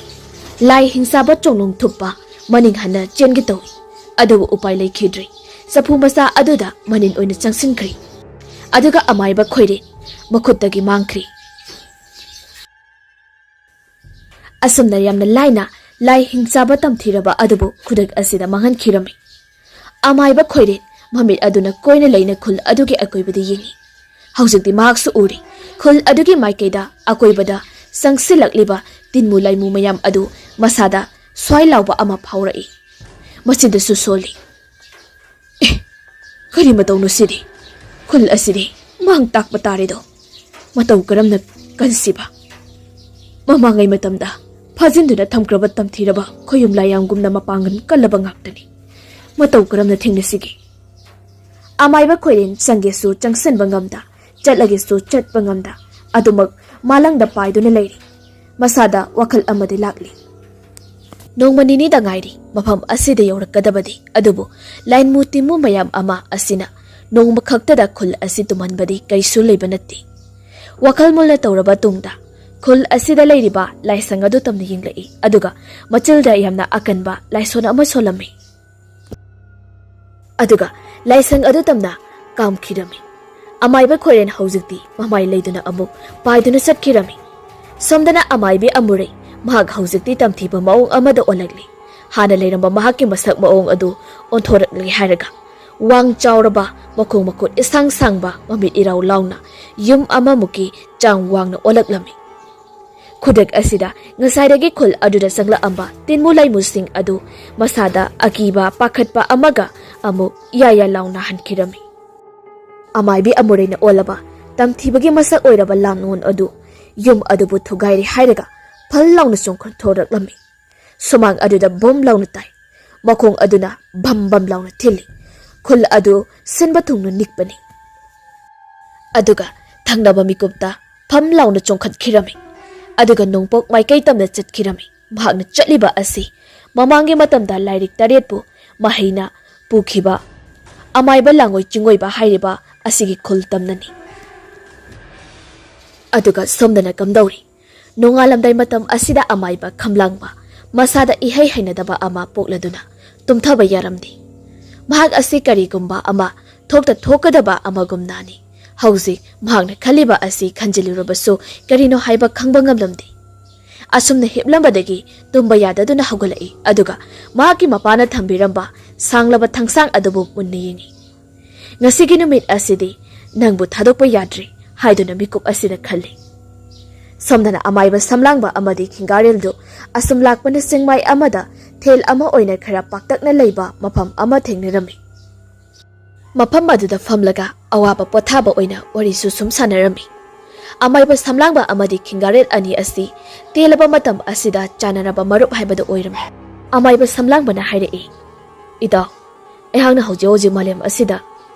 ꯂꯥꯏ ꯍꯤꯡꯆꯥꯕ ꯆꯣꯡꯂꯣꯡ ꯊꯨꯞꯄ ꯃꯅꯤꯡ ꯍꯟꯅ ꯆꯦꯟꯒꯦ ꯇꯧꯏ, ꯑꯗꯨꯕꯨ ꯎꯄꯥꯏ ꯂꯩꯈꯤꯗ꯭ꯔꯦ꯫ ꯆꯐꯨ ꯃꯆꯥ ꯑꯗꯨꯗ ꯃꯅꯤꯟ ꯑꯣꯏꯅ ꯆꯪꯁꯤꯟꯈ꯭ꯔꯦ, ꯑꯗꯨꯒ ꯑꯃꯥꯏꯕ ꯈꯣꯏꯔꯦꯟ ꯃꯈꯨꯠꯇꯒꯤ ꯃꯥꯡꯈ꯭ꯔꯦ꯫ ꯑꯁꯨꯝꯅ ꯌꯥꯝꯅ ꯂꯥꯏꯅ ꯂꯥꯏ ꯍꯤꯡꯆꯥꯕ ꯇꯝꯊꯤꯔꯕ ꯑꯗꯨꯕꯨ ꯈꯨꯗꯛ ꯑꯁꯤꯗ ꯃꯥꯡꯍꯟꯈꯤꯔꯝꯃꯤ꯫ ꯑꯃꯥꯏꯕ ꯈꯣꯏꯔꯦꯟ ꯃꯃꯤꯠ ꯑꯗꯨꯅ ꯀꯣꯏꯅ ꯂꯩꯅ ꯈꯨꯜ ꯑꯗꯨꯒꯤ ꯑꯀꯣꯏꯕꯗ ꯌꯦꯡꯏ꯫ ꯍꯧꯖꯤꯛꯇꯤ ꯃꯍꯥꯛꯁꯨ ꯎꯔꯦ꯫ ꯈꯨꯜ ꯑꯗꯨꯒꯤ ꯃꯥꯏꯀꯩꯗ ꯑꯀꯣꯏꯕꯗ ꯆꯪꯁꯤꯜꯂꯛꯂꯤꯕ ꯇꯤꯟꯃꯨ ꯂꯥꯏꯃꯨ ꯃꯌꯥꯝ ꯑꯗꯨ ꯃꯁꯥꯗ ꯁ꯭ꯋꯥꯏ ꯂꯥꯎꯕ ꯑꯃ ꯐꯥꯎꯔꯛꯏ꯫ ꯃꯆꯤꯟꯗꯁꯨ ꯁꯣꯜꯂꯤ꯫ "ꯑꯦ, ꯀꯔꯤ ꯃꯇꯧꯅꯣ ꯁꯤꯗꯤ? ꯈꯨꯜ ꯑꯁꯤꯗꯤ ꯃꯥꯡ ꯇꯥꯛꯄ ꯇꯥꯔꯦꯗꯣ꯫ ꯃꯇꯧ ꯀꯔꯝꯅ ꯀꯟꯁꯤꯕ? ꯃꯃꯥꯡꯉꯩ ꯃꯇꯝꯗ ꯐꯥꯖꯤꯟꯗꯨꯅ ꯊꯝꯈ꯭ꯔꯕ ꯇꯝꯊꯤꯔꯕ ꯈꯣꯌꯨꯝ ꯂꯥꯏꯌꯥꯝꯒꯨꯝꯅ ꯃꯄꯥꯡꯒꯜ ꯀꯜꯂꯕ ꯉꯥꯛꯇꯅꯤ꯫ ꯃꯇꯧ ꯀꯔꯝꯅ ꯊꯦꯡꯅꯁꯤꯒꯦ?" ꯑꯃꯥꯏꯕ ꯈꯣꯏꯔꯦꯟ ꯆꯪꯒꯦꯁꯨ ꯆꯪꯁꯤꯟꯕ ꯉꯝꯗ, ꯆꯠꯂꯒꯦꯁꯨ ꯆꯠꯄ ꯉꯝꯗ, ꯑꯗꯨꯃꯛ ꯃꯥꯂꯪꯗ ꯄꯥꯏꯗꯨꯅ ꯂꯩꯔꯤ꯫ ꯃꯁꯥꯗ ꯋꯥꯈꯜ ꯑꯃꯗꯤ ꯂꯥꯛꯂꯤ꯫ ꯅꯣꯡꯃ ꯅꯤꯅꯤꯗ ꯉꯥꯏꯔꯤ ꯃꯐꯝ ꯑꯁꯤꯗ ꯌꯧꯔꯛꯀꯗꯕꯗꯤ, ꯑꯗꯨꯕꯨ ꯂꯥꯏꯟꯃꯨ ꯇꯤꯟꯃꯨ ꯃꯌꯥꯝ ꯑꯃ ꯑꯁꯤꯅ ꯅꯣꯡꯃ ꯈꯛꯇꯗ ꯈꯨꯜ ꯑꯁꯤ ꯇꯨꯝꯍꯟꯕꯗꯤ ꯀꯔꯤꯁꯨ ꯂꯩꯕ ꯅꯠꯇꯦ꯫ ꯋꯥꯈꯜ ꯃꯨꯟꯅ ꯇꯧꯔꯕ ꯇꯨꯡꯗ ꯈꯨꯜ ꯑꯁꯤꯗ ꯂꯩꯔꯤꯕ ꯂꯥꯏꯁꯪ ꯑꯗꯨ ꯇꯝꯅ ꯌꯦꯡꯂꯛꯏ, ꯑꯗꯨꯒ ꯃꯆꯤꯜꯗ ꯌꯥꯝꯅ ꯑꯀꯟꯕ ꯂꯥꯏꯁꯣꯟ ꯑꯃ ꯁꯣꯜꯂꯝꯃꯤ꯫ ꯑꯗꯨꯒ ꯂꯥꯏꯁꯪ ꯑꯗꯨ ꯇꯝꯅ ꯀꯥꯝꯈꯤꯔꯝꯃꯤ꯫ ꯑꯃꯥꯏꯕ ꯈꯣꯏꯔꯦꯟ ꯍꯧꯖꯤꯛꯇꯤ ꯃꯃꯥꯏ ꯂꯩꯗꯨꯅ ꯑꯃꯨꯛ ꯄꯥꯏꯗꯨꯅ ꯆꯠꯈꯤꯔꯝꯃꯤ꯫ ꯁꯣꯝꯗꯅ ꯑꯃꯥꯏꯕꯤ ꯑꯃꯨꯔꯩ, ꯃꯍꯥꯛ ꯍꯧꯖꯤꯛꯇꯤ ꯇꯝꯊꯤꯕ ꯃꯑꯣꯡ ꯑꯃꯗ ꯑꯣꯜꯂꯛꯂꯤ꯫ ꯍꯥꯟꯅ ꯂꯩꯔꯝꯕ ꯃꯍꯥꯛꯀꯤ ꯃꯁꯛ ꯃꯑꯣꯡ ꯑꯗꯨ ꯑꯣꯟꯊꯣꯔꯛꯂꯦ ꯍꯥꯏꯔꯒ ꯋꯥꯡ ꯆꯥꯎꯔꯕ, ꯃꯈꯣꯡ ꯃꯈꯨꯠ ꯏꯁꯥꯡ ꯁꯥꯡꯕ, ꯃꯃꯤꯠ ꯏꯔꯥꯎ ꯂꯥꯎꯅ ꯌꯨꯝ ꯑꯃꯃꯨꯛꯀꯤ ꯆꯥꯡ ꯋꯥꯡꯅ ꯑꯣꯜꯂꯛꯂꯝꯃꯤ꯫ ꯈꯨꯗꯛ ꯑꯁꯤꯗ ꯉꯁꯥꯏꯗꯒꯤ ꯈꯨꯜ ꯑꯗꯨꯗ ꯆꯪꯂꯛꯑꯝꯕ ꯇꯤꯟꯃꯨ ꯂꯩꯃꯨꯁꯤꯡ ꯑꯗꯨ ꯃꯁꯥꯗ ꯑꯀꯤꯕ ꯄꯥꯈꯠꯄ ꯑꯃꯒ ꯑꯃꯨꯛ ꯏꯌꯥ ꯌꯥ ꯂꯥꯎꯅ ꯍꯟꯈꯤꯔꯝꯃꯤ꯫ ꯑꯃꯥꯏꯕꯤ ꯑꯃꯨꯔꯩꯅ ꯑꯣꯜꯂꯕ ꯇꯝꯊꯤꯕꯒꯤ ꯃꯁꯛ ꯑꯣꯏꯔꯕ ꯂꯥꯡꯑꯣꯟ ꯑꯗꯨ ꯌꯨꯝ ꯑꯗꯨꯕꯨ ꯊꯨꯒꯥꯏꯔꯦ ꯍꯥꯏꯔꯒ ꯐꯜ ꯂꯥꯎꯅ ꯆꯣꯡꯈꯠꯊꯣꯔꯛꯂꯝꯃꯤ꯫ ꯁꯨꯃꯥꯡ ꯑꯗꯨꯗ ꯕꯨꯝ ꯂꯥꯎꯅ ꯇꯥꯏ꯫ ꯃꯈꯣꯡ ꯑꯗꯨꯅ ꯚꯝ ꯚꯝ ꯂꯥꯎꯅ ꯊꯤꯜꯂꯤ꯫ ꯈꯨꯜ ꯑꯗꯨ ꯁꯤꯟꯕ ꯊꯨꯡꯅ ꯅꯤꯛꯄꯅꯤ꯫ ꯑꯗꯨꯒ ꯊꯪꯅꯕ ꯃꯤꯀꯨꯞꯇ ꯐꯝ ꯂꯥꯎꯅ ꯆꯣꯡꯈꯠꯈꯤꯔꯝꯃꯤ꯫ ꯑꯗꯨꯒ ꯅꯣꯡꯄꯣꯛ ꯃꯥꯏꯀꯩ ꯇꯝꯅ ꯆꯠꯈꯤꯔꯝꯃꯤ꯫ ꯃꯍꯥꯛꯅ ꯆꯠꯂꯤꯕ ꯑꯁꯤ ꯃꯃꯥꯡꯒꯤ ꯃꯇꯝꯗ ꯂꯥꯏꯔꯤꯛ ꯇꯔꯦꯠꯄꯨ ꯃꯍꯩꯅ ꯄꯨꯈꯤꯕ ꯑꯃꯥꯏꯕ ꯂꯥꯡꯉꯣꯏ ꯆꯤꯡꯉꯣꯏꯕ ꯍꯥꯏꯔꯤꯕ ꯑꯁꯤꯒꯤ ꯈꯨꯜ ꯇꯝꯅꯅꯤ꯫ ꯑꯗꯨꯒ ꯁꯣꯝꯗꯅ ꯀꯝꯗꯧꯔꯤ? ꯅꯣꯡꯉꯥꯜꯂꯝꯗꯥꯏ ꯃꯇꯝ ꯑꯁꯤꯗ ꯑꯃꯥꯏꯕ ꯈꯝꯂꯥꯡꯕ ꯃꯁꯥꯗ ꯏꯍꯩ ꯍꯩꯅꯗꯕ ꯑꯃ ꯄꯣꯛꯂꯗꯨꯅ ꯇꯨꯝꯊꯕ ꯌꯥꯔꯝꯗꯦ꯫ ꯃꯍꯥꯛ ꯑꯁꯤ ꯀꯔꯤꯒꯨꯝꯕ ꯑꯃ ꯊꯣꯛꯇ ꯊꯣꯛꯀꯗꯕ ꯑꯃꯒꯨꯝꯅꯅꯤ꯫ ꯍꯧꯖꯤꯛ ꯃꯍꯥꯛꯅ ꯈꯜꯂꯤꯕ ꯑꯁꯤ ꯈꯟꯖꯤꯜꯂꯨꯔꯕꯁꯨ ꯀꯔꯤꯅꯣ ꯍꯥꯏꯕ ꯈꯪꯕ ꯉꯝꯂꯝꯗꯦ꯫ ꯑꯁꯨꯝꯅ ꯍꯤꯞꯂꯝꯕꯗꯒꯤ ꯇꯨꯝꯕ ꯌꯥꯗꯗꯨꯅ ꯍꯧꯒꯠꯂꯛꯏ, ꯑꯗꯨꯒ ꯃꯍꯥꯛꯀꯤ ꯃꯄꯥꯅ ꯊꯝꯕꯤꯔꯝꯕ ꯁꯥꯡꯂꯕ ꯊꯥꯡꯁꯥꯡ ꯑꯗꯨꯕꯨ ꯃꯨꯟꯅ ꯌꯦꯡꯏ꯫ "ꯉꯁꯤꯒꯤ ꯅꯨꯃꯤꯠ ꯑꯁꯤꯗꯤ ꯅꯪꯕꯨ ꯊꯥꯗꯣꯛꯄ ꯌꯥꯗ꯭ꯔꯤ" ꯍꯥꯏꯗꯨꯅ ꯃꯤꯀꯨꯞ ꯑꯁꯤꯗ ꯈꯜꯂꯤ꯫ ꯁꯣꯝꯗꯅ ꯑꯃꯥꯏꯕ ꯁꯝꯂꯥꯡꯕ ꯑꯃꯗꯤ ꯈꯤꯡꯒꯥꯔꯦꯜꯗꯨ ꯑꯁꯨꯝ ꯂꯥꯛꯄꯅ ꯆꯤꯡꯃꯥꯏ ꯑꯃꯗ ꯊꯦꯜ ꯑꯃ ꯑꯣꯏꯅ ꯈꯔ ꯄꯥꯛꯇꯛꯅ ꯂꯩꯕ ꯃꯐꯝ ꯑꯃ ꯊꯦꯡꯅꯔꯝꯃꯤ꯫ ꯃꯐꯝ ꯑꯗꯨꯗ ꯐꯝꯂꯒ ꯑꯋꯥꯕ ꯄꯣꯊꯥꯕ ꯑꯣꯏꯅ ꯋꯥꯔꯤꯁꯨ ꯁꯨꯝ ꯁꯥꯟꯅꯔꯝꯃꯤ꯫ ꯑꯃꯥꯏꯕ ꯁꯝꯂꯥꯡꯕ ꯑꯃꯗꯤ ꯈꯤꯡꯒꯥꯔꯦꯜ ꯑꯅꯤ ꯑꯁꯤ ꯇꯦꯜꯂꯕ ꯃꯇꯝ ꯑꯁꯤꯗ ꯆꯥꯟꯅꯔꯕ ꯃꯔꯨꯞ ꯍꯥꯏꯕꯗꯨ ꯑꯣꯏꯔꯝꯃꯤ꯫ ꯑꯃꯥꯏꯕ ꯁꯝꯂꯥꯡꯕꯅ ꯍꯥꯏꯔꯛꯏ, "ꯏꯇꯥꯎ, ꯑꯩꯍꯥꯛꯅ ꯍꯧꯖꯤꯛ ꯍꯧꯖꯤꯛ ꯃꯥꯂꯦꯝ ꯑꯁꯤꯗ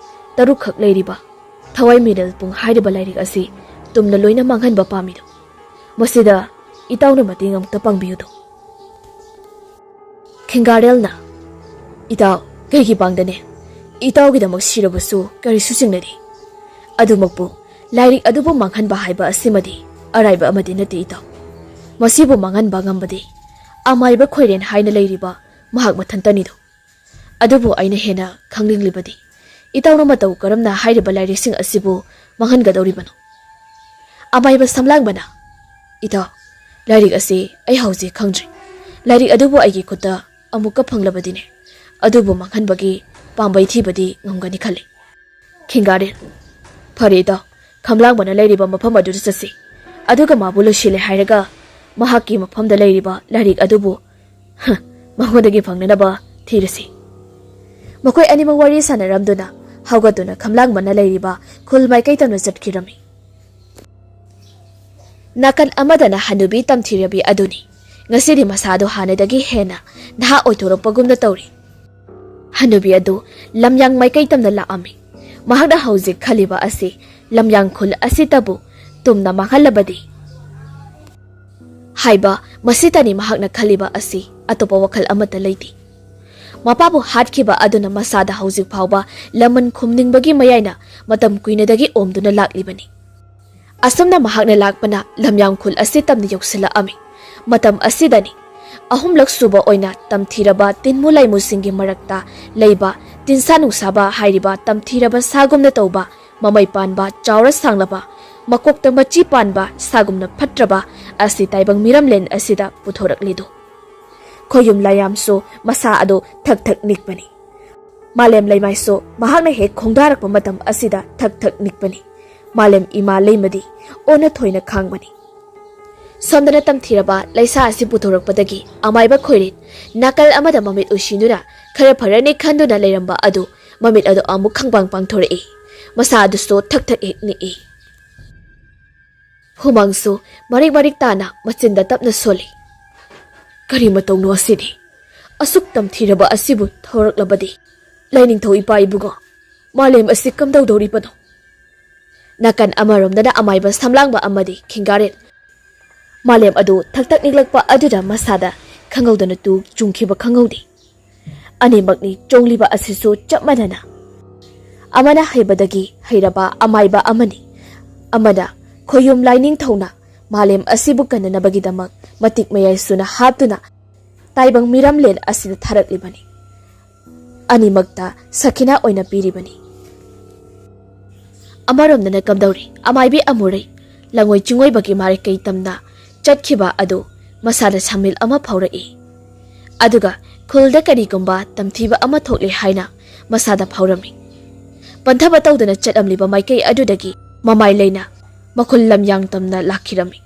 ꯇꯔꯨꯛꯈꯛ ꯂꯩꯔꯤꯕ ꯊꯋꯥꯏ ꯃꯤꯔꯦꯜ ꯄꯨꯡ ꯍꯥꯏꯔꯤꯕ ꯂꯥꯏꯔꯤꯛ ꯑꯁꯤ ꯇꯨꯝꯅ ꯂꯣꯏꯅ ꯃꯥꯡꯍꯟꯕ ꯄꯥꯝꯃꯤꯗꯣ? ꯃꯁꯤꯗ ꯏꯇꯥꯎꯅ ꯃꯇꯦꯡ ꯑꯃꯨꯛꯇ ꯄꯥꯡꯕꯤꯌꯨꯗꯣ꯫ ꯈꯦꯡꯒꯥꯔꯦꯜꯅ, "ꯏꯇꯥꯎ, ꯀꯩꯒꯤ ꯄꯥꯡꯗꯅꯤ? ꯏꯇꯥꯎꯒꯤꯗꯃꯛ ꯁꯤꯔꯕꯁꯨ ꯀꯔꯤꯁꯨ ꯆꯤꯡꯅꯗꯦ꯫ ꯑꯗꯨꯃꯛꯄꯨ ꯂꯥꯏꯔꯤꯛ ꯑꯗꯨꯕꯨ ꯃꯥꯡꯍꯟꯕ ꯍꯥꯏꯕ ꯑꯁꯤꯃꯗꯤ ꯑꯔꯥꯏꯕ ꯑꯃꯗꯤ ꯅꯠꯇꯦ ꯏꯇꯥꯎ꯫ ꯃꯁꯤꯕꯨ ꯃꯥꯡꯍꯟꯕ ꯉꯝꯕꯗꯤ ꯑꯃꯥꯏꯕ ꯈꯣꯏꯔꯦꯟ ꯍꯥꯏꯅ ꯂꯩꯔꯤꯕ ꯃꯍꯥꯛ ꯃꯊꯟꯇꯅꯤꯗꯣ꯫ ꯑꯗꯨꯕꯨ ꯑꯩꯅ ꯍꯦꯟꯅ ꯈꯪꯅꯤꯡꯂꯤꯕꯗꯤ ꯏꯇꯥꯎꯅ ꯃꯇꯧ ꯀꯔꯝꯅ ꯍꯥꯏꯔꯤꯕ ꯂꯥꯏꯔꯤꯛꯁꯤꯡ ꯑꯁꯤꯕꯨ ꯃꯥꯡꯍꯟꯒꯗꯧꯔꯤꯕꯅꯣ? ꯑꯃꯥꯏꯕ ꯁꯝꯂꯥꯡꯕꯅ, ꯏꯇꯥꯎ, ꯂꯥꯏꯔꯤꯛ ꯑꯁꯤ ꯑꯩ ꯍꯧꯖꯤꯛ ꯈꯪꯗ꯭ꯔꯤ꯫ ꯂꯥꯏꯔꯤꯛ ꯑꯗꯨꯕꯨ ꯑꯩꯒꯤ ꯈꯨꯠꯇ ꯑꯃꯨꯛꯀ ꯐꯪꯂꯕꯗꯤꯅꯦ, ꯑꯗꯨꯕꯨ ꯃꯥꯡꯍꯟꯕꯒꯤ ꯄꯥꯝꯕꯩ ꯊꯤꯕꯗꯤ ꯉꯝꯒꯅꯤ ꯈꯜꯂꯤ꯫ ꯈꯤꯡꯒꯥꯔꯦꯜ, ꯐꯔꯦ ꯏꯇꯥꯎ, ꯈꯝꯂꯥꯡꯕꯅ ꯂꯩꯔꯤꯕ ꯃꯐꯝ ꯑꯗꯨꯗ ꯆꯠꯁꯤ꯫ ꯑꯗꯨꯒ ꯃꯥꯕꯨ ꯂꯣꯏꯁꯤꯜꯂꯦ ꯍꯥꯏꯔꯒ ꯃꯍꯥꯛꯀꯤ ꯃꯐꯝꯗ ꯂꯩꯔꯤꯕ ꯂꯥꯏꯔꯤꯛ ꯑꯗꯨꯕꯨ, ꯍ, ꯃꯉꯣꯟꯗꯒꯤ ꯐꯪꯅꯅꯕ ꯊꯤꯔꯁꯤ꯫ ꯃꯈꯣꯏ ꯑꯅꯤꯃꯛ ꯋꯥꯔꯤ ꯁꯥꯟꯅꯔꯝꯗꯨꯅ ꯍꯧꯒꯠꯇꯨꯅ ꯈꯝꯂꯥꯡꯕꯅ ꯂꯩꯔꯤꯕ ꯈꯨꯜ ꯃꯥꯏꯀꯩ ꯇꯝꯅ ꯆꯠꯈꯤꯔꯝꯃꯤ꯫ ꯅꯥꯀꯟ ꯑꯃꯗꯅ ꯍꯅꯨꯕꯤ ꯇꯝꯊꯤꯔꯕꯤ ꯑꯗꯨꯅꯤ꯫ ꯉꯁꯤꯗꯤ ꯃꯁꯥꯗꯣ ꯍꯥꯟꯅꯗꯒꯤ ꯍꯦꯟꯅ ꯅꯍꯥ ꯑꯣꯏꯊꯣꯔꯛꯄꯒꯨꯝꯅ ꯇꯧꯔꯤ꯫ ꯍꯅꯨꯕꯤ ꯑꯗꯨ ꯂꯝꯌꯥꯡ ꯃꯥꯏꯀꯩ ꯇꯝꯅ ꯂꯥꯛꯑꯝꯃꯤ꯫ ꯃꯍꯥꯛꯅ ꯍꯧꯖꯤꯛ ꯈꯜꯂꯤꯕ ꯑꯁꯤ ꯂꯝꯌꯥꯡ ꯈꯨꯜ ꯑꯁꯤꯇꯕꯨ ꯇꯨꯝꯅ ꯃꯥꯡꯍꯜꯂꯕꯗꯤ ꯍꯥꯏꯕ ꯃꯁꯤꯇꯅꯤ ꯃꯍꯥꯛꯅ ꯈꯜꯂꯤꯕ ꯑꯁꯤ, ꯑꯇꯣꯞꯄ ꯋꯥꯈꯜ ꯑꯃꯠꯇ ꯂꯩꯇꯦ꯫ ꯃꯄꯥꯕꯨ ꯍꯥꯠꯈꯤꯕ ꯑꯗꯨꯅ ꯃꯁꯥꯗ ꯍꯧꯖꯤꯛ ꯐꯥꯎꯕ ꯂꯃꯟ ꯈꯨꯝꯅꯤꯡꯕꯒꯤ ꯃꯌꯥꯏꯅ ꯃꯇꯝ ꯀꯨꯏꯅꯗꯒꯤ ꯑꯣꯝꯗꯨꯅ ꯂꯥꯛꯂꯤꯕꯅꯤ꯫ ꯑꯁꯨꯝꯅ ꯃꯍꯥꯛꯅ ꯂꯥꯛꯄꯅ ꯂꯝꯌꯥꯡ ꯈꯨꯜ ꯑꯁꯤ ꯇꯝꯅ ꯌꯧꯁꯤꯜꯂꯛꯑꯝꯃꯤ꯫ ꯃꯇꯝ ꯑꯁꯤꯗꯅꯤ ꯑꯍꯨꯝꯂꯛ ꯁꯨꯕ ꯑꯣꯏꯅ ꯇꯝꯊꯤꯔꯕ ꯇꯤꯟꯃꯨ ꯂꯥꯏꯃꯨꯁꯤꯡꯒꯤ ꯃꯔꯛꯇ ꯂꯩꯕ ꯇꯤꯟꯁꯥ ꯅꯨꯡꯁꯥꯕ ꯍꯥꯏꯔꯤꯕ ꯇꯝꯊꯤꯔꯕ ꯁꯥꯒꯨꯝꯅ ꯇꯧꯕ, ꯃꯃꯩ ꯄꯥꯟꯕ, ꯆꯥꯎꯔ ꯁꯥꯡꯂꯕ, ꯃꯀꯣꯛꯇ ꯃꯆꯤ ꯄꯥꯟꯕ ꯁꯥꯒꯨꯝꯅ ꯐꯠꯇ꯭ꯔꯕ ꯑꯁꯤ ꯇꯥꯏꯕꯪ ꯃꯤꯔꯝꯂꯦꯟ ꯑꯁꯤꯗ ꯄꯨꯊꯣꯔꯛꯂꯤꯗꯨ꯫ ꯈꯣꯌꯨꯝ ꯂꯥꯏꯌꯥꯝꯁꯨ ꯃꯁꯥ ꯑꯗꯨ ꯊꯛ ꯊꯛ ꯅꯤꯛꯄꯅꯤ꯫ ꯃꯥꯂꯦꯝ ꯂꯩꯃꯥꯏꯁꯨ ꯃꯍꯥꯛꯅ ꯍꯦꯛ ꯈꯣꯡꯗꯥꯔꯛꯄ ꯃꯇꯝ ꯑꯁꯤꯗ ꯊꯛ ꯊꯛ ꯅꯤꯛꯄꯅꯤ꯫ ꯃꯥꯂꯦꯝ ꯏꯃꯥ ꯂꯩꯃꯗꯤ ꯑꯣꯟꯅ ꯊꯣꯏꯅ ꯈꯥꯡꯕꯅꯤ꯫ ꯁꯣꯝꯗꯅ ꯇꯝꯊꯤꯔꯕ ꯂꯩꯁꯥ ꯑꯁꯤ ꯄꯨꯊꯣꯔꯛꯄꯗꯒꯤ ꯑꯃꯥꯏꯕ ꯈꯣꯏꯔꯤꯠ ꯅꯥꯀꯜ ꯑꯃꯗ ꯃꯃꯤꯠ ꯎꯏꯁꯤꯟꯗꯨꯅ ꯈꯔ ꯐꯔꯅꯤ ꯈꯟꯗꯨꯅ ꯂꯩꯔꯝꯕ ꯑꯗꯨ ꯃꯃꯤꯠ ꯑꯗꯨ ꯑꯃꯨꯛ ꯈꯪꯄꯥꯡ ꯄꯥꯡꯊꯣꯔꯛꯏ꯫ ꯃꯁꯥ ꯑꯗꯨꯁꯨ ꯊꯛ ꯊꯛ ꯍꯦꯛ ꯅꯤꯛꯏ꯫ ꯍꯨꯃꯥꯡꯁꯨ ꯃꯔꯤꯛ ꯃꯔꯤꯛ ꯇꯥꯅ ꯃꯆꯤꯟꯗ ꯇꯞꯅ ꯁꯣꯜꯂꯤ꯫ ꯀꯔꯤ ꯃꯇꯧꯅꯣ ꯑꯁꯤꯗꯤ? ꯑꯁꯨꯛ ꯇꯝꯊꯤꯔꯕ ꯑꯁꯤꯕꯨ ꯊꯧꯔꯛꯂꯕꯗꯤ? ꯂꯥꯏꯅꯤꯡꯊꯧ ꯏꯄꯥ ꯏꯕꯨꯡꯉꯣ, ꯃꯥꯂꯦꯝ ꯑꯁꯤ ꯀꯝꯗꯧꯗꯧꯔꯤꯕꯅꯣ? ꯅꯥꯀꯟ ꯑꯃꯔꯣꯝꯗꯅ ꯑꯃꯥꯏꯕ ꯁꯝꯂꯥꯡꯕ ꯑꯃꯗꯤ ꯈꯤꯡꯒꯥꯔꯦꯜ꯫ ꯃꯥꯂꯦꯝ ꯑꯗꯨ ꯊꯛ ꯊꯛ ꯅꯤꯛꯂꯛꯄ ꯑꯗꯨꯗ ꯃꯁꯥꯗ ꯈꯪꯍꯧꯗꯅ ꯇꯨ ꯆꯨꯡꯈꯤꯕ ꯈꯪꯍꯧꯗꯦ꯫ ꯑꯅꯤꯃꯛꯅꯤ ꯆꯣꯡꯂꯤꯕ ꯑꯁꯤꯁꯨ ꯆꯞ ꯃꯥꯟꯅꯅ꯫ ꯑꯃꯅ ꯍꯩꯕꯗꯒꯤ ꯍꯩꯔꯕ ꯑꯃꯥꯏꯕ ꯑꯃꯅꯤ, ꯑꯃꯅ ꯈꯣꯌꯨꯝ ꯂꯥꯏꯅꯤꯡꯊꯧꯅ ꯃꯥꯂꯦꯝ ꯑꯁꯤꯕꯨ ꯀꯟꯅꯅꯕꯒꯤꯗꯃꯛ ꯃꯇꯤꯛ ꯃꯌꯥꯏ ꯁꯨꯅ ꯍꯥꯞꯇꯨꯅ ꯇꯥꯏꯕꯪ ꯃꯤꯔꯝꯂꯦꯟ ꯑꯁꯤꯗ ꯊꯥꯔꯛꯂꯤꯕꯅꯤ꯫ ꯑꯅꯤꯃꯛꯇ ꯁꯈꯤꯅꯥ ꯑꯣꯏꯅ ꯄꯤꯔꯤꯕꯅꯤ꯫ ꯑꯃꯔꯣꯝꯗꯅ ꯀꯝꯗꯧꯔꯤ? ꯑꯃꯥꯏꯕꯤ ꯑꯃꯨꯔꯩ ꯂꯪꯉꯣꯏ ꯆꯤꯡꯉꯣꯏꯕꯒꯤ ꯃꯥꯏꯀꯩ ꯇꯝꯅ ꯆꯠꯈꯤꯕ ꯑꯗꯨ ꯃꯁꯥꯗ ꯁꯥꯃꯤꯜ ꯑꯃ ꯐꯥꯎꯔꯛꯏ꯫ ꯑꯗꯨꯒ ꯈꯨꯜꯗ ꯀꯔꯤꯒꯨꯝꯕ ꯇꯝꯊꯤꯕ ꯑꯃ ꯊꯣꯛꯂꯦ ꯍꯥꯏꯅ ꯃꯁꯥꯗ ꯐꯥꯎꯔꯝꯃꯤ꯫ ꯄꯟꯊꯕ ꯇꯧꯗꯅ ꯆꯠꯂꯝꯂꯤꯕ ꯃꯥꯏꯀꯩ ꯑꯗꯨꯗꯒꯤ ꯃꯃꯥꯏ ꯂꯩꯅ ꯃꯈꯨꯜ ꯂꯝꯌꯥꯡ ꯇꯝꯅ ꯂꯥꯛꯈꯤꯔꯝꯃꯤ꯫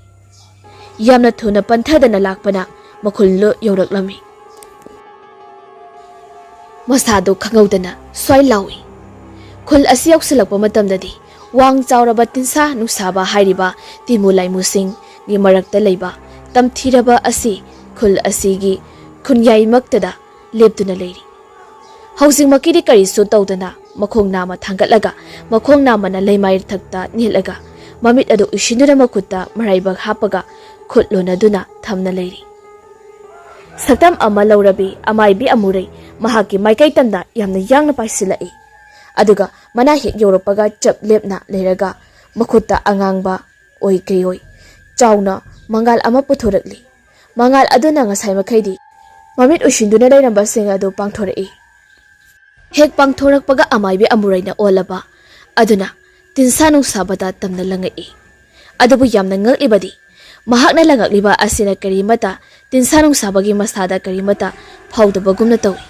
ꯌꯥꯝꯅ ꯊꯨꯅ ꯄꯟꯊꯗꯅ ꯂꯥꯛꯄꯅ ꯃꯈꯨꯜꯗꯨ ꯌꯧꯔꯛꯂꯝꯃꯤ꯫ ꯃꯁꯥꯗꯨ ꯈꯪꯍꯧꯗꯅ ꯁ꯭ꯋꯥꯏ ꯂꯥꯎꯏ꯫ ꯈꯨꯜ ꯑꯁꯤ ꯌꯧꯁꯤꯜꯂꯛꯄ ꯃꯇꯝꯗꯗꯤ ꯋꯥꯡ ꯆꯥꯎꯔꯕ ꯇꯤꯟꯁꯥ ꯅꯨꯡꯁꯥꯕ ꯍꯥꯏꯔꯤꯕ ꯇꯤꯃꯨ ꯂꯥꯏꯃꯨꯁꯤꯡꯒꯤ ꯃꯔꯛꯇ ꯂꯩꯕ ꯇꯝꯊꯤꯔꯕ ꯑꯁꯤ ꯈꯨꯜ ꯑꯁꯤꯒꯤ ꯈꯨꯟꯌꯥꯏꯃꯛꯇꯗ ꯂꯦꯞꯇꯨꯅ ꯂꯩꯔꯤ꯫ ꯍꯧꯖꯤꯛꯃꯛꯀꯤꯗꯤ ꯀꯔꯤꯁꯨ ꯇꯧꯗꯅ ꯃꯈꯣꯡ ꯅꯥꯝꯃ ꯊꯥꯡꯒꯠꯂꯒ ꯃꯈꯣꯡ ꯅꯥꯝꯃꯅ ꯂꯩꯃꯥꯏ ꯊꯛꯇ ꯅꯦꯠꯂꯒ ꯃꯃꯤꯠ ꯑꯗꯨ ꯎꯏꯁꯤꯟꯗꯨꯅ ꯃꯈꯨꯠꯇ ꯃꯔꯥꯏꯕꯛ ꯍꯥꯞꯄꯒ ꯈꯨꯠ ꯂꯣꯟꯅꯗꯨꯅ ꯊꯝꯅ ꯂꯩꯔꯤ꯫ ꯁꯛꯇꯝ ꯑꯃ ꯂꯧꯔꯕꯤ ꯑꯃꯥꯏꯕꯤ ꯑꯃꯨꯔꯩ ꯃꯍꯥꯛꯀꯤ ꯃꯥꯏꯀꯩ ꯇꯝꯅ ꯌꯥꯝꯅ ꯌꯥꯡꯅ ꯄꯥꯏꯁꯤꯜꯂꯛꯏ꯫ ꯑꯗꯨꯒ ꯃꯅꯥ ꯍꯦꯛ ꯌꯧꯔꯛꯄꯒ ꯆꯞ ꯂꯦꯞꯅ ꯂꯩꯔꯒ ꯃꯈꯨꯠꯇ ꯑꯉꯥꯡꯕ ꯑꯣꯏ ꯀꯩ ꯑꯣꯏ ꯆꯥꯎꯅ ꯃꯉꯥꯜ ꯑꯃ ꯄꯨꯊꯣꯔꯛꯂꯤ꯫ ꯃꯉꯥꯜ ꯑꯗꯨꯅ ꯉꯁꯥꯏ ꯃꯈꯩꯗꯤ ꯃꯃꯤꯠ ꯎꯏꯁꯤꯟꯗꯨꯅ ꯂꯩꯔꯝꯕꯁꯤꯡ ꯑꯗꯨ ꯄꯥꯡꯊꯣꯔꯛꯏ꯫ ꯍꯦꯛ ꯄꯥꯡꯊꯣꯔꯛꯄꯒ ꯑꯃꯥꯏꯕꯤ ꯑꯃꯨꯔꯩꯅ ꯑꯣꯜꯂꯕ ꯑꯗꯨꯅ ꯇꯤꯟꯁꯥ ꯅꯨꯡꯁꯥꯕꯗ ꯇꯝꯅ ꯂꯪꯉꯛꯏ꯫ ꯑꯗꯨꯕꯨ ꯌꯥꯝꯅ ꯉꯛꯂꯤꯕꯗꯤ ꯃꯍꯥꯛꯅ ꯂꯪꯉꯛꯂꯤꯕ ꯑꯁꯤꯅ ꯀꯔꯤꯃꯠꯇ ꯇꯤꯟꯁꯥ ꯅꯨꯡꯁꯥꯕꯒꯤ ꯃꯁꯥꯗ ꯀꯔꯤꯃꯠꯇ ꯐꯥꯎꯗꯕꯒꯨꯝꯅ ꯇꯧꯏ꯫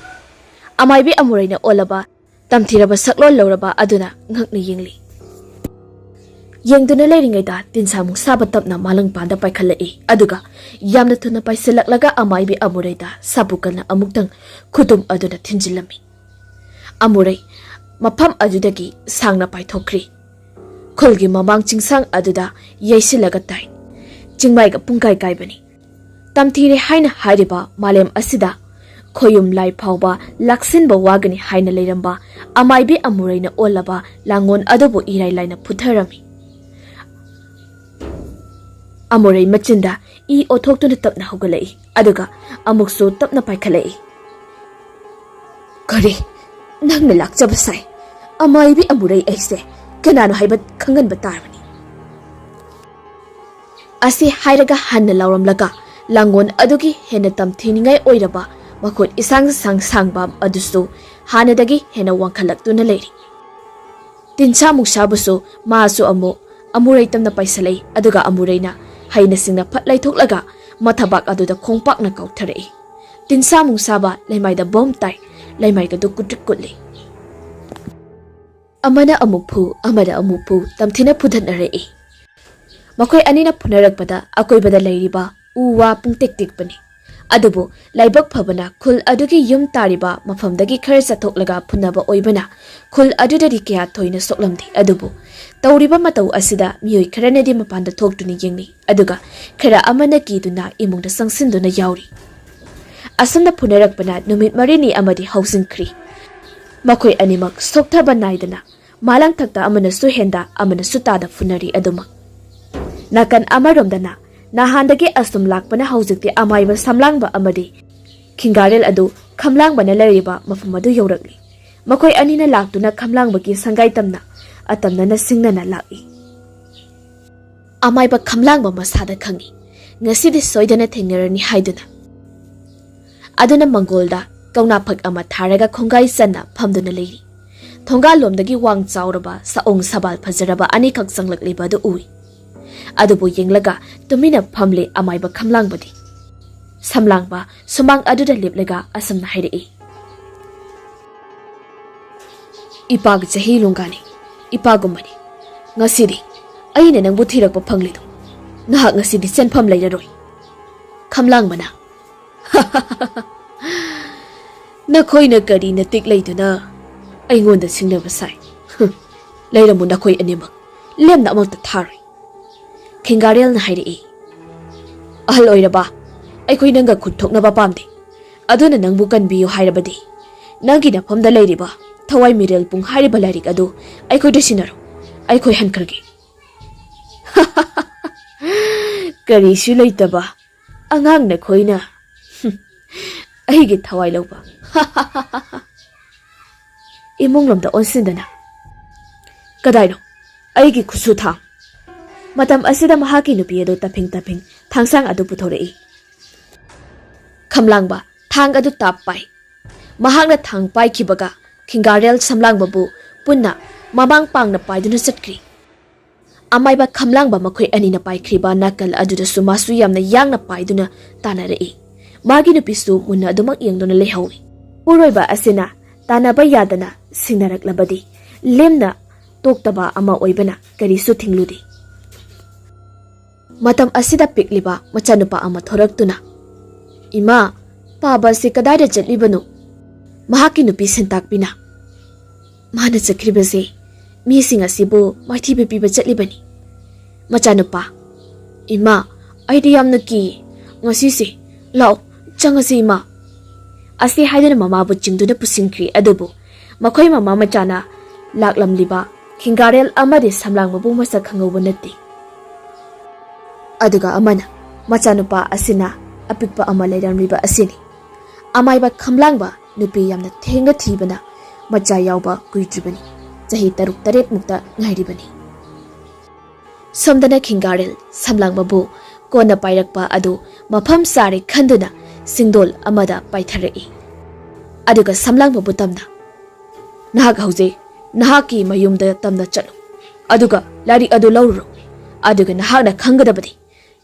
ꯑꯃꯥꯏꯕꯤ ꯑꯃꯨꯔꯩꯅ ꯑꯣꯜꯂꯕ ꯇꯝꯊꯤꯔꯕ ꯁꯛꯂꯣꯟ ꯂꯧꯔꯕ ꯑꯗꯨꯅ ꯉꯛꯅ ꯌꯦꯡꯂꯤ꯫ ꯌꯦꯡꯗꯨꯅ ꯂꯩꯔꯤꯉꯩꯗ ꯇꯤꯟꯁꯥ ꯅꯨꯡꯁꯥꯕ ꯇꯞꯅ ꯃꯥꯂꯪꯄꯥꯟꯗ ꯄꯥꯏꯈꯠꯂꯛꯏ꯫ ꯑꯗꯨꯒ ꯌꯥꯝꯅ ꯊꯨꯅ ꯄꯥꯏꯁꯤꯜꯂꯛꯂꯒ ꯑꯃꯥꯏꯕꯤ ꯑꯃꯨꯔꯩꯗ ꯁꯥꯕꯨ ꯀꯟꯅ ꯑꯃꯨꯛꯇꯪ ꯈꯨꯗꯨꯝ ꯑꯗꯨꯅ ꯊꯤꯟꯖꯤꯜꯂꯝꯃꯤ꯫ ꯑꯃꯨꯔꯩ ꯃꯐꯝ ꯑꯗꯨꯗꯒꯤ ꯁꯥꯡꯅ ꯄꯥꯏꯊꯣꯛꯈ꯭ꯔꯤ꯫ ꯈꯨꯜꯒꯤ ꯃꯃꯥꯡ ꯆꯤꯡꯁꯥꯡ ꯑꯗꯨꯗ ꯌꯩꯁꯤꯜꯂꯒ ꯇꯥꯏ꯫ ꯆꯤꯡꯃꯥꯏꯒ ꯄꯨꯡꯀꯥꯏ ꯀꯥꯏꯕꯅꯤ꯫ ꯇꯝꯊꯤꯔꯦ ꯍꯥꯏꯅ ꯍꯥꯏꯔꯤꯕ ꯃꯥꯂꯦꯝ ꯑꯁꯤꯗ ꯈꯣꯌꯨꯝ ꯂꯥꯏ ꯐꯥꯎꯕ ꯂꯥꯛꯁꯤꯟꯕ ꯋꯥꯒꯅꯤ ꯍꯥꯏꯅ ꯂꯩꯔꯝꯕ ꯑꯃꯥꯏꯕꯤ ꯑꯃꯨꯔꯩꯅ ꯑꯣꯜꯂꯕ ꯂꯥꯡꯒꯣꯜ ꯑꯗꯨꯕꯨ ꯏꯔꯥꯏ ꯂꯥꯏꯅ ꯐꯨꯊꯔꯝꯃꯤ꯫ ꯑꯃꯨꯔꯩ ꯃꯆꯤꯟꯗ ꯏ ꯑꯣꯊꯣꯛꯇꯨꯅ ꯇꯞꯅ ꯍꯧꯒꯠꯂꯛꯏ, ꯑꯗꯨꯒ ꯑꯃꯨꯛꯁꯨ ꯇꯞꯅ ꯄꯥꯏꯈꯠꯂꯛꯏ꯫ "ꯀꯔꯤ? ꯅꯪꯅ ꯂꯥꯛꯆꯕ ꯁꯥꯏ? ꯑꯃꯥꯏꯕꯤ ꯑꯃꯨꯔꯩ ꯑꯩꯁꯦ ꯀꯅꯥꯅꯣ ꯍꯥꯏꯕ ꯈꯪꯍꯟꯕ ꯇꯥꯔꯕꯅꯤ!" ꯑꯁꯤ ꯍꯥꯏꯔꯒ ꯍꯟꯅ ꯂꯥꯎꯔꯝꯂꯒ ꯂꯥꯡꯒꯣꯜ ꯑꯗꯨꯒꯤ ꯍꯦꯟꯅ ꯇꯝꯊꯤꯅꯤꯡꯉꯥꯏ ꯑꯣꯏꯔꯕ ꯃꯈꯨꯠ ꯏꯁꯥꯡ ꯁꯥꯡ ꯁꯥꯡꯕ ꯑꯗꯨꯁꯨ ꯍꯥꯟꯅꯗꯒꯤ ꯍꯦꯟꯅ ꯋꯥꯡꯈꯠꯂꯛꯇꯨꯅ ꯂꯩꯔꯤ꯫ ꯇꯤꯟꯁꯥ ꯃꯨꯛꯁꯥꯕꯨꯁꯨ ꯃꯥꯁꯨ ꯑꯃꯨꯛ ꯑꯃꯨꯔꯩ ꯇꯝꯅ ꯄꯥꯏꯁꯤꯜꯂꯛꯏ, ꯑꯗꯨꯒ ꯑꯃꯨꯔꯩꯅ ꯍꯩꯅ ꯁꯤꯡꯅ ꯐꯠ ꯂꯩꯊꯣꯛꯂꯒ ꯃꯊꯕꯥꯛ ꯑꯗꯨꯗ ꯈꯣꯡꯄꯥꯛꯅ ꯀꯥꯎꯊꯔꯛꯏ꯫ ꯇꯤꯟꯁꯥ ꯃꯨꯛꯁꯥꯕ ꯂꯩꯃꯥꯏꯗ ꯕꯣꯝ ꯇꯥꯏ, ꯂꯩꯃꯥꯏꯒꯗꯨ ꯀꯨꯠꯇ꯭ꯔꯤꯛ ꯀꯨꯠꯂꯤ꯫ ꯑꯃꯅ ꯑꯃꯨꯛ ꯐꯨ, ꯑꯃꯅ ꯑꯃꯨꯛ ꯐꯨ, ꯇꯝꯊꯤꯅ ꯐꯨꯗꯠꯅꯔꯛꯏ꯫ ꯃꯈꯣꯏ ꯑꯅꯤꯅ ꯐꯨꯅꯔꯛꯄꯗ ꯑꯀꯣꯏꯕꯗ ꯂꯩꯔꯤꯕ ꯎ ꯋꯥ ꯄꯨꯡꯇꯦꯛ ꯇꯦꯛꯄꯅꯤ꯫ ꯑꯗꯨꯕꯨ ꯂꯥꯏꯕꯛ ꯐꯕꯅ ꯈꯨꯜ ꯑꯗꯨꯒꯤ ꯌꯨꯝ ꯇꯥꯔꯤꯕ ꯃꯐꯝꯗꯒꯤ ꯈꯔ ꯆꯠꯊꯣꯛꯂꯒ ꯐꯨꯅꯕ ꯑꯣꯏꯕꯅ ꯈꯨꯜ ꯑꯗꯨꯗꯗꯤ ꯀꯌꯥ ꯊꯣꯏꯅ ꯁꯣꯛꯂꯝꯗꯦ꯫ ꯑꯗꯨꯕꯨ ꯇꯧꯔꯤꯕ ꯃꯇꯧ ꯑꯁꯤꯗ ꯃꯤꯑꯣꯏ ꯈꯔꯅꯗꯤ ꯃꯄꯥꯟꯗ ꯊꯣꯛꯇꯨꯅ ꯌꯦꯡꯂꯤ, ꯑꯗꯨꯒ ꯈꯔ ꯑꯃꯅ ꯀꯤꯗꯨꯅ ꯏꯃꯨꯡꯗ ꯆꯪꯁꯤꯟꯗꯨꯅ ꯌꯥꯎꯔꯤ꯫ ꯑꯁꯨꯝꯅ ꯐꯨꯅꯔꯛꯄꯅ ꯅꯨꯃꯤꯠ ꯃꯔꯤꯅꯤ ꯑꯃꯗꯤ ꯍꯧꯖꯤꯟꯈ꯭ꯔꯤ꯫ ꯃꯈꯣꯏ ꯑꯅꯤꯃꯛ ꯁꯣꯛꯊꯕ ꯅꯥꯏꯗꯅ ꯃꯥꯂꯪꯊꯛꯇ ꯑꯃꯅꯁꯨ ꯍꯦꯟꯗ ꯑꯃꯅꯁꯨ ꯇꯥꯗ ꯐꯨꯅꯔꯤ ꯑꯗꯨꯃꯛ꯫ ꯅꯥꯀꯟ ꯑꯃꯔꯣꯝꯗꯅ ꯅꯍꯥꯟꯗꯒꯤ ꯑꯁꯨꯝ ꯂꯥꯛꯄꯅ ꯍꯧꯖꯤꯛꯇꯤ ꯑꯃꯥꯏꯕ ꯁꯝꯂꯥꯡꯕ ꯑꯃꯗꯤ ꯈꯤꯡꯒꯥꯔꯦꯜ ꯑꯗꯨ ꯈꯝꯂꯥꯡꯕꯅ ꯂꯩꯔꯤꯕ ꯃꯐꯝ ꯑꯗꯨ ꯌꯧꯔꯛꯂꯤ꯫ ꯃꯈꯣꯏ ꯑꯅꯤꯅ ꯂꯥꯛꯇꯨꯅ ꯈꯝꯂꯥꯡꯕꯒꯤ ꯁꯪꯒꯥꯏ ꯇꯝꯅ ꯑꯇꯝꯅꯅ ꯁꯤꯡꯅꯅ ꯂꯥꯛꯏ꯫ ꯑꯃꯥꯏꯕ ꯈꯝꯂꯥꯡꯕ ꯃꯁꯥꯗ ꯈꯪꯏ, ꯉꯁꯤꯗꯤ ꯁꯣꯏꯗꯅ ꯊꯦꯡꯅꯔꯅꯤ ꯍꯥꯏꯗꯨꯅ꯫ ꯑꯗꯨꯅ ꯃꯪꯒꯣꯜꯗ ꯀꯧꯅꯥꯐꯛ ꯑꯃ ꯊꯥꯔꯒ ꯈꯣꯡꯒꯥꯏ ꯆꯟꯅ ꯐꯝꯗꯨꯅ ꯂꯩꯔꯤ꯫ ꯊꯣꯡꯒꯥꯜꯂꯣꯝꯗꯒꯤ ꯋꯥꯡ ꯆꯥꯎꯔꯕ ꯁꯑꯣꯡ ꯁꯕꯥꯜ ꯐꯖꯔꯕ ꯑꯅꯤꯈꯛ ꯆꯪꯂꯛꯂꯤꯕ ꯑꯗꯨ ꯎꯏ꯫ ꯑꯗꯨꯕꯨ ꯌꯦꯡꯂꯒ ꯇꯨꯃꯤꯟꯅ ꯐꯝꯂꯤ ꯑꯃꯥꯏꯕ ꯈꯝꯂꯥꯡꯕꯗꯤ꯫ ꯁꯝꯂꯥꯡꯕ ꯁꯨꯃꯥꯡ ꯑꯗꯨꯗ ꯂꯦꯞꯂꯒ ꯑꯁꯨꯝꯅ ꯍꯥꯏꯔꯛꯏ꯫ "ꯏꯄꯥꯒꯤ ꯆꯍꯤ ꯂꯣꯡꯒꯥꯅꯤ, ꯏꯄꯥꯒꯨꯝꯕꯅꯤ꯫ ꯉꯁꯤꯗꯤ ꯑꯩꯅ ꯅꯪꯕꯨ ꯊꯤꯔꯛꯄ ꯐꯪꯂꯤꯗꯣ꯫ ꯅꯍꯥꯛ ꯉꯁꯤꯗꯤ ꯆꯦꯟꯐꯝ ꯂꯩꯔꯔꯣꯏ꯫" ꯈꯝꯂꯥꯡꯕꯅ, "ꯅꯈꯣꯏꯅ ꯀꯔꯤ ꯅꯇꯤꯛ ꯂꯩꯗꯨꯅ ꯑꯩꯉꯣꯟꯗ ꯁꯤꯡꯅꯕ ꯁꯥꯏ? ꯍꯨꯝ, ꯂꯩꯔꯝꯃꯨ ꯅꯈꯣꯏ ꯑꯅꯤꯃꯛ, ꯂꯦꯝꯅ ꯑꯃꯠꯇ ꯊꯥꯔꯣꯏ꯫" ꯈꯤꯡꯒꯥꯔꯦꯜꯅ ꯍꯥꯏꯔꯛꯏ, "ꯑꯍꯜ ꯑꯣꯏꯔꯕ, ꯑꯩꯈꯣꯏ ꯅꯪꯒ ꯈꯨꯠ ꯊꯣꯛꯅꯕ ꯄꯥꯝꯗꯦ꯫ ꯑꯗꯨꯅ ꯅꯪꯕꯨ ꯀꯟꯕꯤꯌꯨ ꯍꯥꯏꯔꯕꯗꯤ, ꯅꯪꯒꯤ ꯅꯐꯝꯗ ꯂꯩꯔꯤꯕ ꯊꯋꯥꯏ ꯃꯤꯔꯦꯜ ꯄꯨꯡ ꯍꯥꯏꯔꯤꯕ ꯂꯥꯏꯔꯤꯛ ꯑꯗꯨ ꯑꯩꯈꯣꯏꯗ ꯁꯤꯟꯅꯔꯣ꯫ ꯑꯩꯈꯣꯏ ꯍꯟꯈ꯭ꯔꯒꯦ꯫ ꯀꯔꯤꯁꯨ ꯂꯩꯇꯕ ꯑꯉꯥꯡ ꯅꯈꯣꯏꯅ, ꯍꯨꯝ, ꯑꯩꯒꯤ ꯊꯋꯥꯏ ꯂꯧꯕ꯫ ꯏꯃꯨꯡꯂꯣꯝꯗ ꯑꯣꯟꯁꯤꯟꯗꯅ, "ꯀꯗꯥꯏꯅꯣ ꯑꯩꯒꯤ ꯈꯨꯠꯁꯨ ꯊꯥꯡ?" ꯃꯇꯝ ꯑꯁꯤꯗ ꯃꯍꯥꯛꯀꯤ ꯅꯨꯄꯤ ꯑꯗꯨ ꯇꯞꯐꯤꯡ ꯇꯞꯐꯤꯡ ꯊꯥꯡꯁꯥꯡ ꯑꯗꯨ ꯄꯨꯊꯣꯔꯛꯏ꯫ ꯈꯝꯂꯥꯡꯕ ꯊꯥꯡ ꯑꯗꯨ ꯇꯥꯞ ꯄꯥꯏ꯫ ꯃꯍꯥꯛꯅ ꯊꯥꯡ ꯄꯥꯏꯈꯤꯕꯒ ꯈꯤꯡꯒꯥꯔꯦꯜ ꯁꯝꯂꯥꯡꯕꯕꯨ ꯄꯨꯟꯅ ꯃꯃꯥꯡ ꯄꯥꯡꯅ ꯄꯥꯏꯗꯨꯅ ꯆꯠꯈ꯭ꯔꯤ꯫ ꯑꯃꯥꯏꯕ ꯈꯝꯂꯥꯡꯕ ꯃꯈꯣꯏ ꯑꯅꯤꯅ ꯄꯥꯏꯈ꯭ꯔꯤꯕ ꯅꯥꯀꯜ ꯑꯗꯨꯗꯁꯨ ꯃꯥꯁꯨ ꯌꯥꯝꯅ ꯌꯥꯡꯅ ꯄꯥꯏꯗꯨꯅ ꯇꯥꯟꯅꯔꯛꯏ꯫ ꯃꯥꯒꯤ ꯅꯨꯄꯤꯁꯨ ꯃꯨꯟꯅ ꯑꯗꯨꯃꯛ ꯌꯦꯡꯗꯨꯅ ꯂꯩꯍꯧꯏ꯫ ꯄꯨꯔꯣꯏꯕ ꯑꯁꯤꯅ ꯇꯥꯟꯅꯕ ꯌꯥꯗꯅ ꯁꯤꯡꯅꯔꯛꯂꯕꯗꯤ ꯂꯦꯝꯅ ꯇꯣꯛꯇꯕ ꯑꯃ ꯑꯣꯏꯕꯅ ꯀꯔꯤꯁꯨ ꯊꯤꯡꯂꯨꯗꯦ꯫ ꯃꯇꯝ ꯑꯁꯤꯗ ꯄꯤꯛꯂꯤꯕ ꯃꯆꯥꯅꯨꯄꯥ ꯑꯃ ꯊꯣꯔꯛꯇꯨꯅ, "ꯏꯃꯥ, ꯄꯥꯕ ꯑꯁꯤ ꯀꯗꯥꯏꯗ ꯆꯠꯂꯤꯕꯅꯣ?" ꯃꯍꯥꯛꯀꯤ ꯅꯨꯄꯤ ꯁꯦꯟꯇꯥꯛꯄꯤꯅ, "ꯃꯥꯅ ꯆꯠꯈ꯭ꯔꯤꯕꯁꯦ ꯃꯤꯁꯤꯡ ꯑꯁꯤꯕꯨ ꯃꯥꯏꯊꯤꯕ ꯄꯤꯕ ꯆꯠꯂꯤꯕꯅꯤ꯫" ꯃꯆꯥꯅꯨꯄꯥ, "ꯏꯃꯥ, ꯑꯩꯗꯤ ꯌꯥꯝꯅ ꯀꯤ꯫ ꯉꯁꯤꯁꯦ, ꯂꯥꯛꯑꯣ, ꯆꯪꯉꯁꯤ ꯏꯃꯥ꯫" ꯑꯁꯤ ꯍꯥꯏꯗꯨꯅ ꯃꯃꯥꯕꯨ ꯆꯤꯡꯗꯨꯅ ꯄꯨꯁꯤꯟꯈ꯭ꯔꯤ꯫ ꯑꯗꯨꯕꯨ ꯃꯈꯣꯏ ꯃꯃꯥ ꯃꯆꯥꯅ ꯂꯥꯛꯂꯝꯂꯤꯕ ꯈꯤꯡꯒꯥꯔꯦꯜ ꯑꯃꯗꯤ ꯁꯝꯂꯥꯡꯕꯕꯨ ꯃꯁꯛ ꯈꯪꯍꯧꯕ ꯅꯠꯇꯦ꯫ ꯑꯗꯨꯒ ꯑꯃꯅ, ꯃꯆꯥꯅꯨꯄꯥ ꯑꯁꯤꯅ ꯑꯄꯤꯛꯄ ꯑꯃ ꯂꯩꯔꯝꯂꯤꯕ ꯑꯁꯤꯅꯤ꯫ ꯑꯃꯥꯏꯕ ꯈꯝꯂꯥꯡꯕ ꯅꯨꯄꯤ ꯌꯥꯝꯅ ꯊꯦꯡꯅ ꯊꯤꯕꯅ ꯃꯆꯥ ꯌꯥꯎꯕ ꯀꯨꯏꯗ꯭ꯔꯤꯕꯅꯤ꯫ ꯆꯍꯤ ꯇꯔꯨꯛ ꯇꯔꯦꯠꯃꯨꯛꯇ ꯉꯥꯏꯔꯤꯕꯅꯤ꯫ ꯁꯣꯝꯗꯅ ꯈꯤꯡꯒꯥꯔꯦꯜ ꯁꯝꯂꯥꯡꯕꯕꯨ ꯀꯣꯟꯅ ꯄꯥꯏꯔꯛꯄ ꯑꯗꯨ ꯃꯐꯝ ꯆꯥꯔꯦ ꯈꯟꯗꯨꯅ ꯁꯤꯡꯗꯣꯜ ꯑꯃꯗ ꯄꯥꯏꯊꯔꯛꯏ꯫ ꯑꯗꯨꯒ ꯁꯝꯂꯥꯡꯕꯕꯨ ꯇꯝꯅ, "ꯅꯍꯥꯛ ꯍꯧꯖꯤꯛ ꯅꯍꯥꯛꯀꯤ ꯃꯌꯨꯝꯗ ꯇꯝꯅ ꯆꯠꯂꯨ, ꯑꯗꯨꯒ ꯂꯥꯏꯔꯤꯛ ꯑꯗꯨ ꯂꯧꯔꯨꯔꯣ꯫ ꯑꯗꯨꯒ ꯅꯍꯥꯛꯅ ꯈꯪꯒꯗꯕꯗꯤ,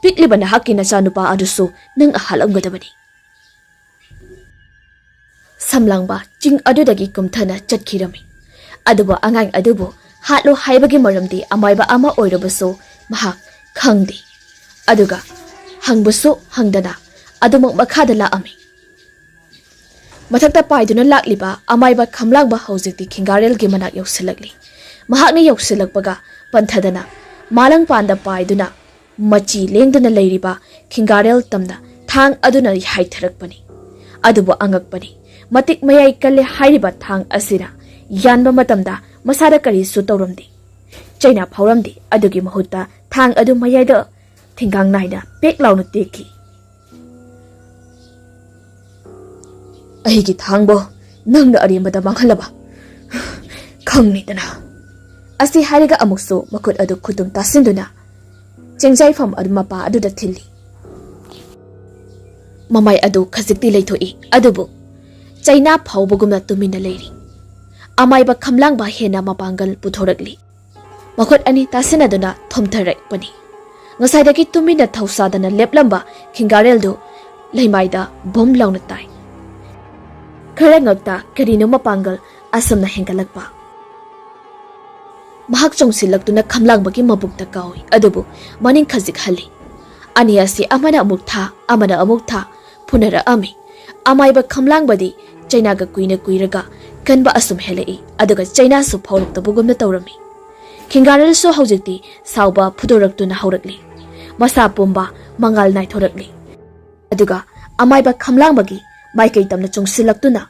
ꯄꯤꯛꯂꯤꯕ ꯅꯍꯥꯛꯀꯤ ꯅꯆꯥꯅꯨꯄꯥ ꯑꯗꯨꯁꯨ ꯅꯪ ꯑꯍꯜ ꯑꯣꯏꯒꯗꯕꯅꯤ꯫" ꯁꯝꯂꯥꯡꯕ ꯆꯤꯡ ꯑꯗꯨꯗꯒꯤ ꯀꯨꯝꯊꯅ ꯆꯠꯈꯤꯔꯝꯃꯤ꯫ ꯑꯗꯨꯕꯨ ꯑꯉꯥꯡ ꯑꯗꯨꯕꯨ ꯍꯥꯠꯂꯨ ꯍꯥꯏꯕꯒꯤ ꯃꯔꯝꯗꯤ ꯑꯃꯥꯏꯕ ꯑꯃ ꯑꯣꯏꯔꯕꯁꯨ ꯃꯍꯥꯛ ꯈꯪꯗꯦ꯫ ꯑꯗꯨꯒ ꯍꯪꯕꯁꯨ ꯍꯪꯗꯅ ꯑꯗꯨꯃꯛ ꯃꯈꯥꯗ ꯂꯥꯛꯑꯝꯃꯤ꯫ ꯃꯊꯛꯇ ꯄꯥꯏꯗꯨꯅ ꯂꯥꯛꯂꯤꯕ ꯑꯃꯥꯏꯕ ꯈꯝꯂꯥꯡꯕ ꯍꯧꯖꯤꯛꯇꯤ ꯈꯤꯡꯒꯥꯔꯦꯜꯒꯤ ꯃꯅꯥꯛ ꯌꯧꯁꯤꯜꯂꯛꯂꯤ꯫ ꯃꯍꯥꯛꯅ ꯌꯧꯁꯤꯜꯂꯛꯄꯒ ꯄꯟꯊꯗꯅ ꯃꯥꯂꯪꯄꯥꯟꯗ ꯄꯥꯏꯗꯨꯅ ꯃꯆꯤ ꯂꯦꯡꯗꯅ ꯂꯩꯔꯤꯕ ꯈꯤꯡꯒꯥꯔꯦꯜ ꯇꯝꯅ ꯊꯥꯡ ꯑꯗꯨꯅ ꯍꯥꯏꯊꯔꯛꯄꯅꯤ꯫ ꯑꯗꯨꯕꯨ ꯑꯉꯛꯄꯅꯤ, ꯃꯇꯤꯛ ꯃꯌꯥꯏ ꯀꯜꯂꯦ ꯍꯥꯏꯔꯤꯕ ꯊꯥꯡ ꯑꯁꯤꯅ ꯌꯥꯟꯕ ꯃꯇꯝꯗ ꯃꯁꯥꯗ ꯀꯔꯤꯁꯨ ꯇꯧꯔꯝꯗꯦ꯫ ꯆꯩꯅꯥ ꯐꯥꯎꯔꯝꯗꯦ꯫ ꯑꯗꯨꯒꯤ ꯃꯍꯨꯠꯇ ꯊꯥꯡ ꯑꯗꯨ ꯃꯌꯥꯏꯗ ꯊꯤꯡꯒꯥꯡ ꯅꯥꯏꯅ ꯄꯦꯛ ꯂꯥꯎꯅ ꯇꯦꯛꯈꯤ꯫ "ꯑꯩꯒꯤ ꯊꯥꯡꯕꯣ ꯅꯪꯅ ꯑꯔꯦꯝꯕꯗ ꯃꯥꯡꯍꯜꯂꯕ ꯈꯪꯅꯤꯗꯅ?" ꯑꯁꯤ ꯍꯥꯏꯔꯒ ꯑꯃꯨꯛꯁꯨ ꯃꯈꯨꯠ ꯑꯗꯨ ꯈꯨꯇꯨꯝ ꯇꯥꯁꯤꯟꯗꯨꯅ ꯆꯦꯡꯖꯥꯏꯐꯝ ꯑꯗꯨ ꯃꯄꯥ ꯑꯗꯨꯗ ꯊꯤꯜꯂꯤ꯫ ꯃꯃꯥꯏ ꯑꯗꯨ ꯈꯖꯤꯛꯇꯤ ꯂꯩꯊꯣꯛꯏ, ꯑꯗꯨꯕꯨ ꯆꯩꯅꯥ ꯐꯥꯎꯕꯒꯨꯝꯅ ꯇꯨꯃꯤꯟꯅ ꯂꯩꯔꯤ꯫ ꯑꯃꯥꯏꯕ ꯈꯝꯂꯥꯡꯕ ꯍꯦꯟꯅ ꯃꯄꯥꯡꯒꯜ ꯄꯨꯊꯣꯔꯛꯂꯤ꯫ ꯃꯈꯨꯠ ꯑꯅꯤ ꯇꯥꯁꯤꯟꯅꯗꯨꯅ ꯊꯣꯝꯊꯔꯛꯄꯅꯤ꯫ ꯉꯁꯥꯏꯗꯒꯤ ꯇꯨꯃꯤꯟꯅ ꯊꯧꯁꯥꯗꯅ ꯂꯦꯞꯂꯝꯕ ꯈꯤꯡꯒꯥꯔꯦꯜꯗꯨ ꯂꯩꯃꯥꯏꯗ ꯕꯨꯝ ꯂꯥꯎꯅ ꯇꯥꯏ꯫ ꯈꯔ ꯉꯛꯇ ꯀꯔꯤꯅꯣ ꯃꯄꯥꯡꯒꯜ ꯑꯁꯨꯝꯅ ꯍꯦꯟꯒꯠꯂꯛꯄ꯫ ꯃꯍꯥꯛ ꯆꯣꯡꯁꯤꯜꯂꯛꯇꯨꯅ ꯈꯝꯂꯥꯡꯕꯒꯤ ꯃꯕꯨꯛꯇ ꯀꯥꯎꯏ, ꯑꯗꯨꯕꯨ ꯃꯅꯤꯡ ꯈꯖꯤꯛ ꯍꯜꯂꯤ꯫ ꯑꯅꯤ ꯑꯁꯤ ꯑꯃꯅ ꯑꯃꯨꯛ ꯊꯥ, ꯑꯃꯅ ꯑꯃꯨꯛ ꯊꯥ, ꯐꯨꯅꯔꯛꯑꯝꯃꯤ꯫ ꯑꯃꯥꯏꯕ ꯈꯝꯂꯥꯡꯕꯗꯤ ꯆꯩꯅꯥꯒ ꯀꯨꯏꯅ ꯀꯨꯏꯔꯒ ꯀꯟꯕ ꯑꯁꯨꯝ ꯍꯦꯜꯂꯛꯏ, ꯑꯗꯨꯒ ꯆꯩꯅꯥꯁꯨ ꯐꯥꯎꯔꯛꯇꯕꯒꯨꯝꯅ ꯇꯧꯔꯝꯃꯤ꯫ ꯈꯤꯡꯒꯥꯔꯦꯜꯁꯨ ꯍꯧꯖꯤꯛꯇꯤ ꯁꯥꯎꯕ ꯐꯨꯗꯣꯔꯛꯇꯨꯅ ꯍꯧꯔꯛꯂꯤ꯫ ꯃꯁꯥ ꯄꯨꯝꯕ ꯃꯉꯥꯜ ꯅꯥꯏꯊꯣꯔꯛꯂꯤ꯫ ꯑꯗꯨꯒ ꯑꯃꯥꯏꯕ ꯈꯝꯂꯥꯡꯕꯒꯤ ꯃꯥꯏꯀꯩ ꯇꯝꯅ ꯆꯣꯡꯁꯤꯜꯂꯛꯇꯨꯅ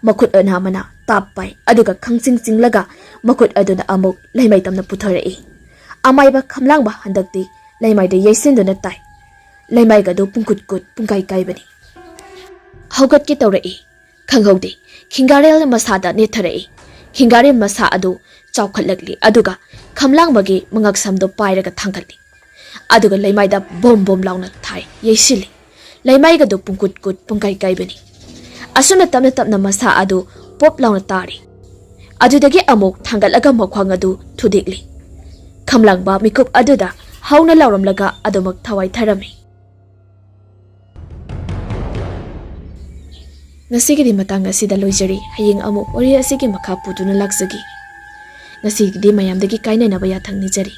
ꯃꯈꯨꯠ ꯑꯅꯥꯃꯅ ꯇꯥꯞ ꯄꯥꯏ, ꯑꯗꯨꯒ ꯈꯪꯆꯤꯡ ꯆꯤꯡꯂꯒ ꯃꯈꯨꯠ ꯑꯗꯨꯅ ꯑꯃꯨꯛ ꯂꯩꯃꯥꯏ ꯇꯝꯅ ꯄꯨꯊꯔꯛꯏ꯫ ꯑꯃꯥꯏꯕ ꯈꯝꯂꯥꯡꯕ ꯍꯟꯗꯛꯇꯤ ꯂꯩꯃꯥꯏꯗ ꯌꯩꯁꯤꯟꯗꯨꯅ ꯇꯥꯏ꯫ ꯂꯩꯃꯥꯏꯒꯗꯨ ꯄꯨꯡꯀꯨꯠ ꯀꯨꯠ ꯄꯨꯡꯀꯥꯏ ꯀꯥꯏꯕꯅꯤ꯫ ꯍꯧꯒꯠꯀꯦ ꯇꯧꯔꯛꯏ꯫ ꯈꯪꯍꯧꯗꯦ꯫ ꯈꯤꯡꯒꯥꯔꯦꯜ ꯃꯁꯥꯗ ꯅꯦꯠꯊꯔꯛꯏ꯫ ꯈꯤꯡꯒꯥꯔꯦꯜ ꯃꯁꯥ ꯑꯗꯨ ꯆꯥꯎꯈꯠꯂꯛꯂꯤ, ꯑꯗꯨꯒ ꯈꯝꯂꯥꯡꯕꯒꯤ ꯃꯉꯛꯁꯝꯗꯣ ꯄꯥꯏꯔꯒ ꯊꯥꯡꯒꯠꯂꯤ꯫ ꯑꯗꯨꯒ ꯂꯩꯃꯥꯏꯗ ꯕꯣꯝ ꯕꯣꯝ ꯂꯥꯎꯅ ꯊꯥꯏ, ꯌꯩꯁꯤꯜꯂꯤ꯫ ꯂꯩꯃꯥꯏꯒꯗꯨ ꯄꯨꯡꯀꯨꯠ ꯀꯨꯠ ꯄꯨꯡꯀꯥꯏ ꯀꯥꯏꯕꯅꯤ꯫ ꯑꯁꯨꯝꯅ ꯇꯞꯅ ꯇꯞꯅ ꯃꯁꯥ ꯑꯗꯨ ꯄꯣꯞ ꯂꯥꯎꯅ ꯇꯥꯔꯤ꯫ ꯑꯗꯨꯗꯒꯤ ꯑꯃꯨꯛ ꯊꯥꯡꯒꯠꯂꯒ ꯃꯈ꯭ꯋꯥꯡ ꯑꯗꯨ ꯊꯨꯗꯦꯛꯂꯤ꯫ ꯈꯝꯂꯥꯡꯕ ꯃꯤꯀꯨꯞ ꯑꯗꯨꯗ ꯍꯧꯅ ꯂꯥꯎꯔꯝꯂꯒ ꯑꯗꯨꯃꯛ ꯊꯋꯥꯏ ꯊꯥꯔꯝꯃꯤ꯫ ꯉꯁꯤꯒꯤꯗꯤ ꯃꯇꯥꯡ ꯑꯁꯤꯗ ꯂꯣꯏꯖꯔꯤ꯫ ꯍꯌꯦꯡ ꯑꯃꯨꯛ ꯋꯥꯔꯤ ꯑꯁꯤꯒꯤ ꯃꯈꯥ ꯄꯨꯗꯨꯅ ꯂꯥꯛꯆꯒꯦ꯫ ꯉꯁꯤꯒꯤꯗꯤ ꯃꯌꯥꯝꯗꯒꯤ ꯀꯥꯏꯅꯅꯕ ꯌꯥꯊꯪ ꯅꯤꯖꯔꯤ꯫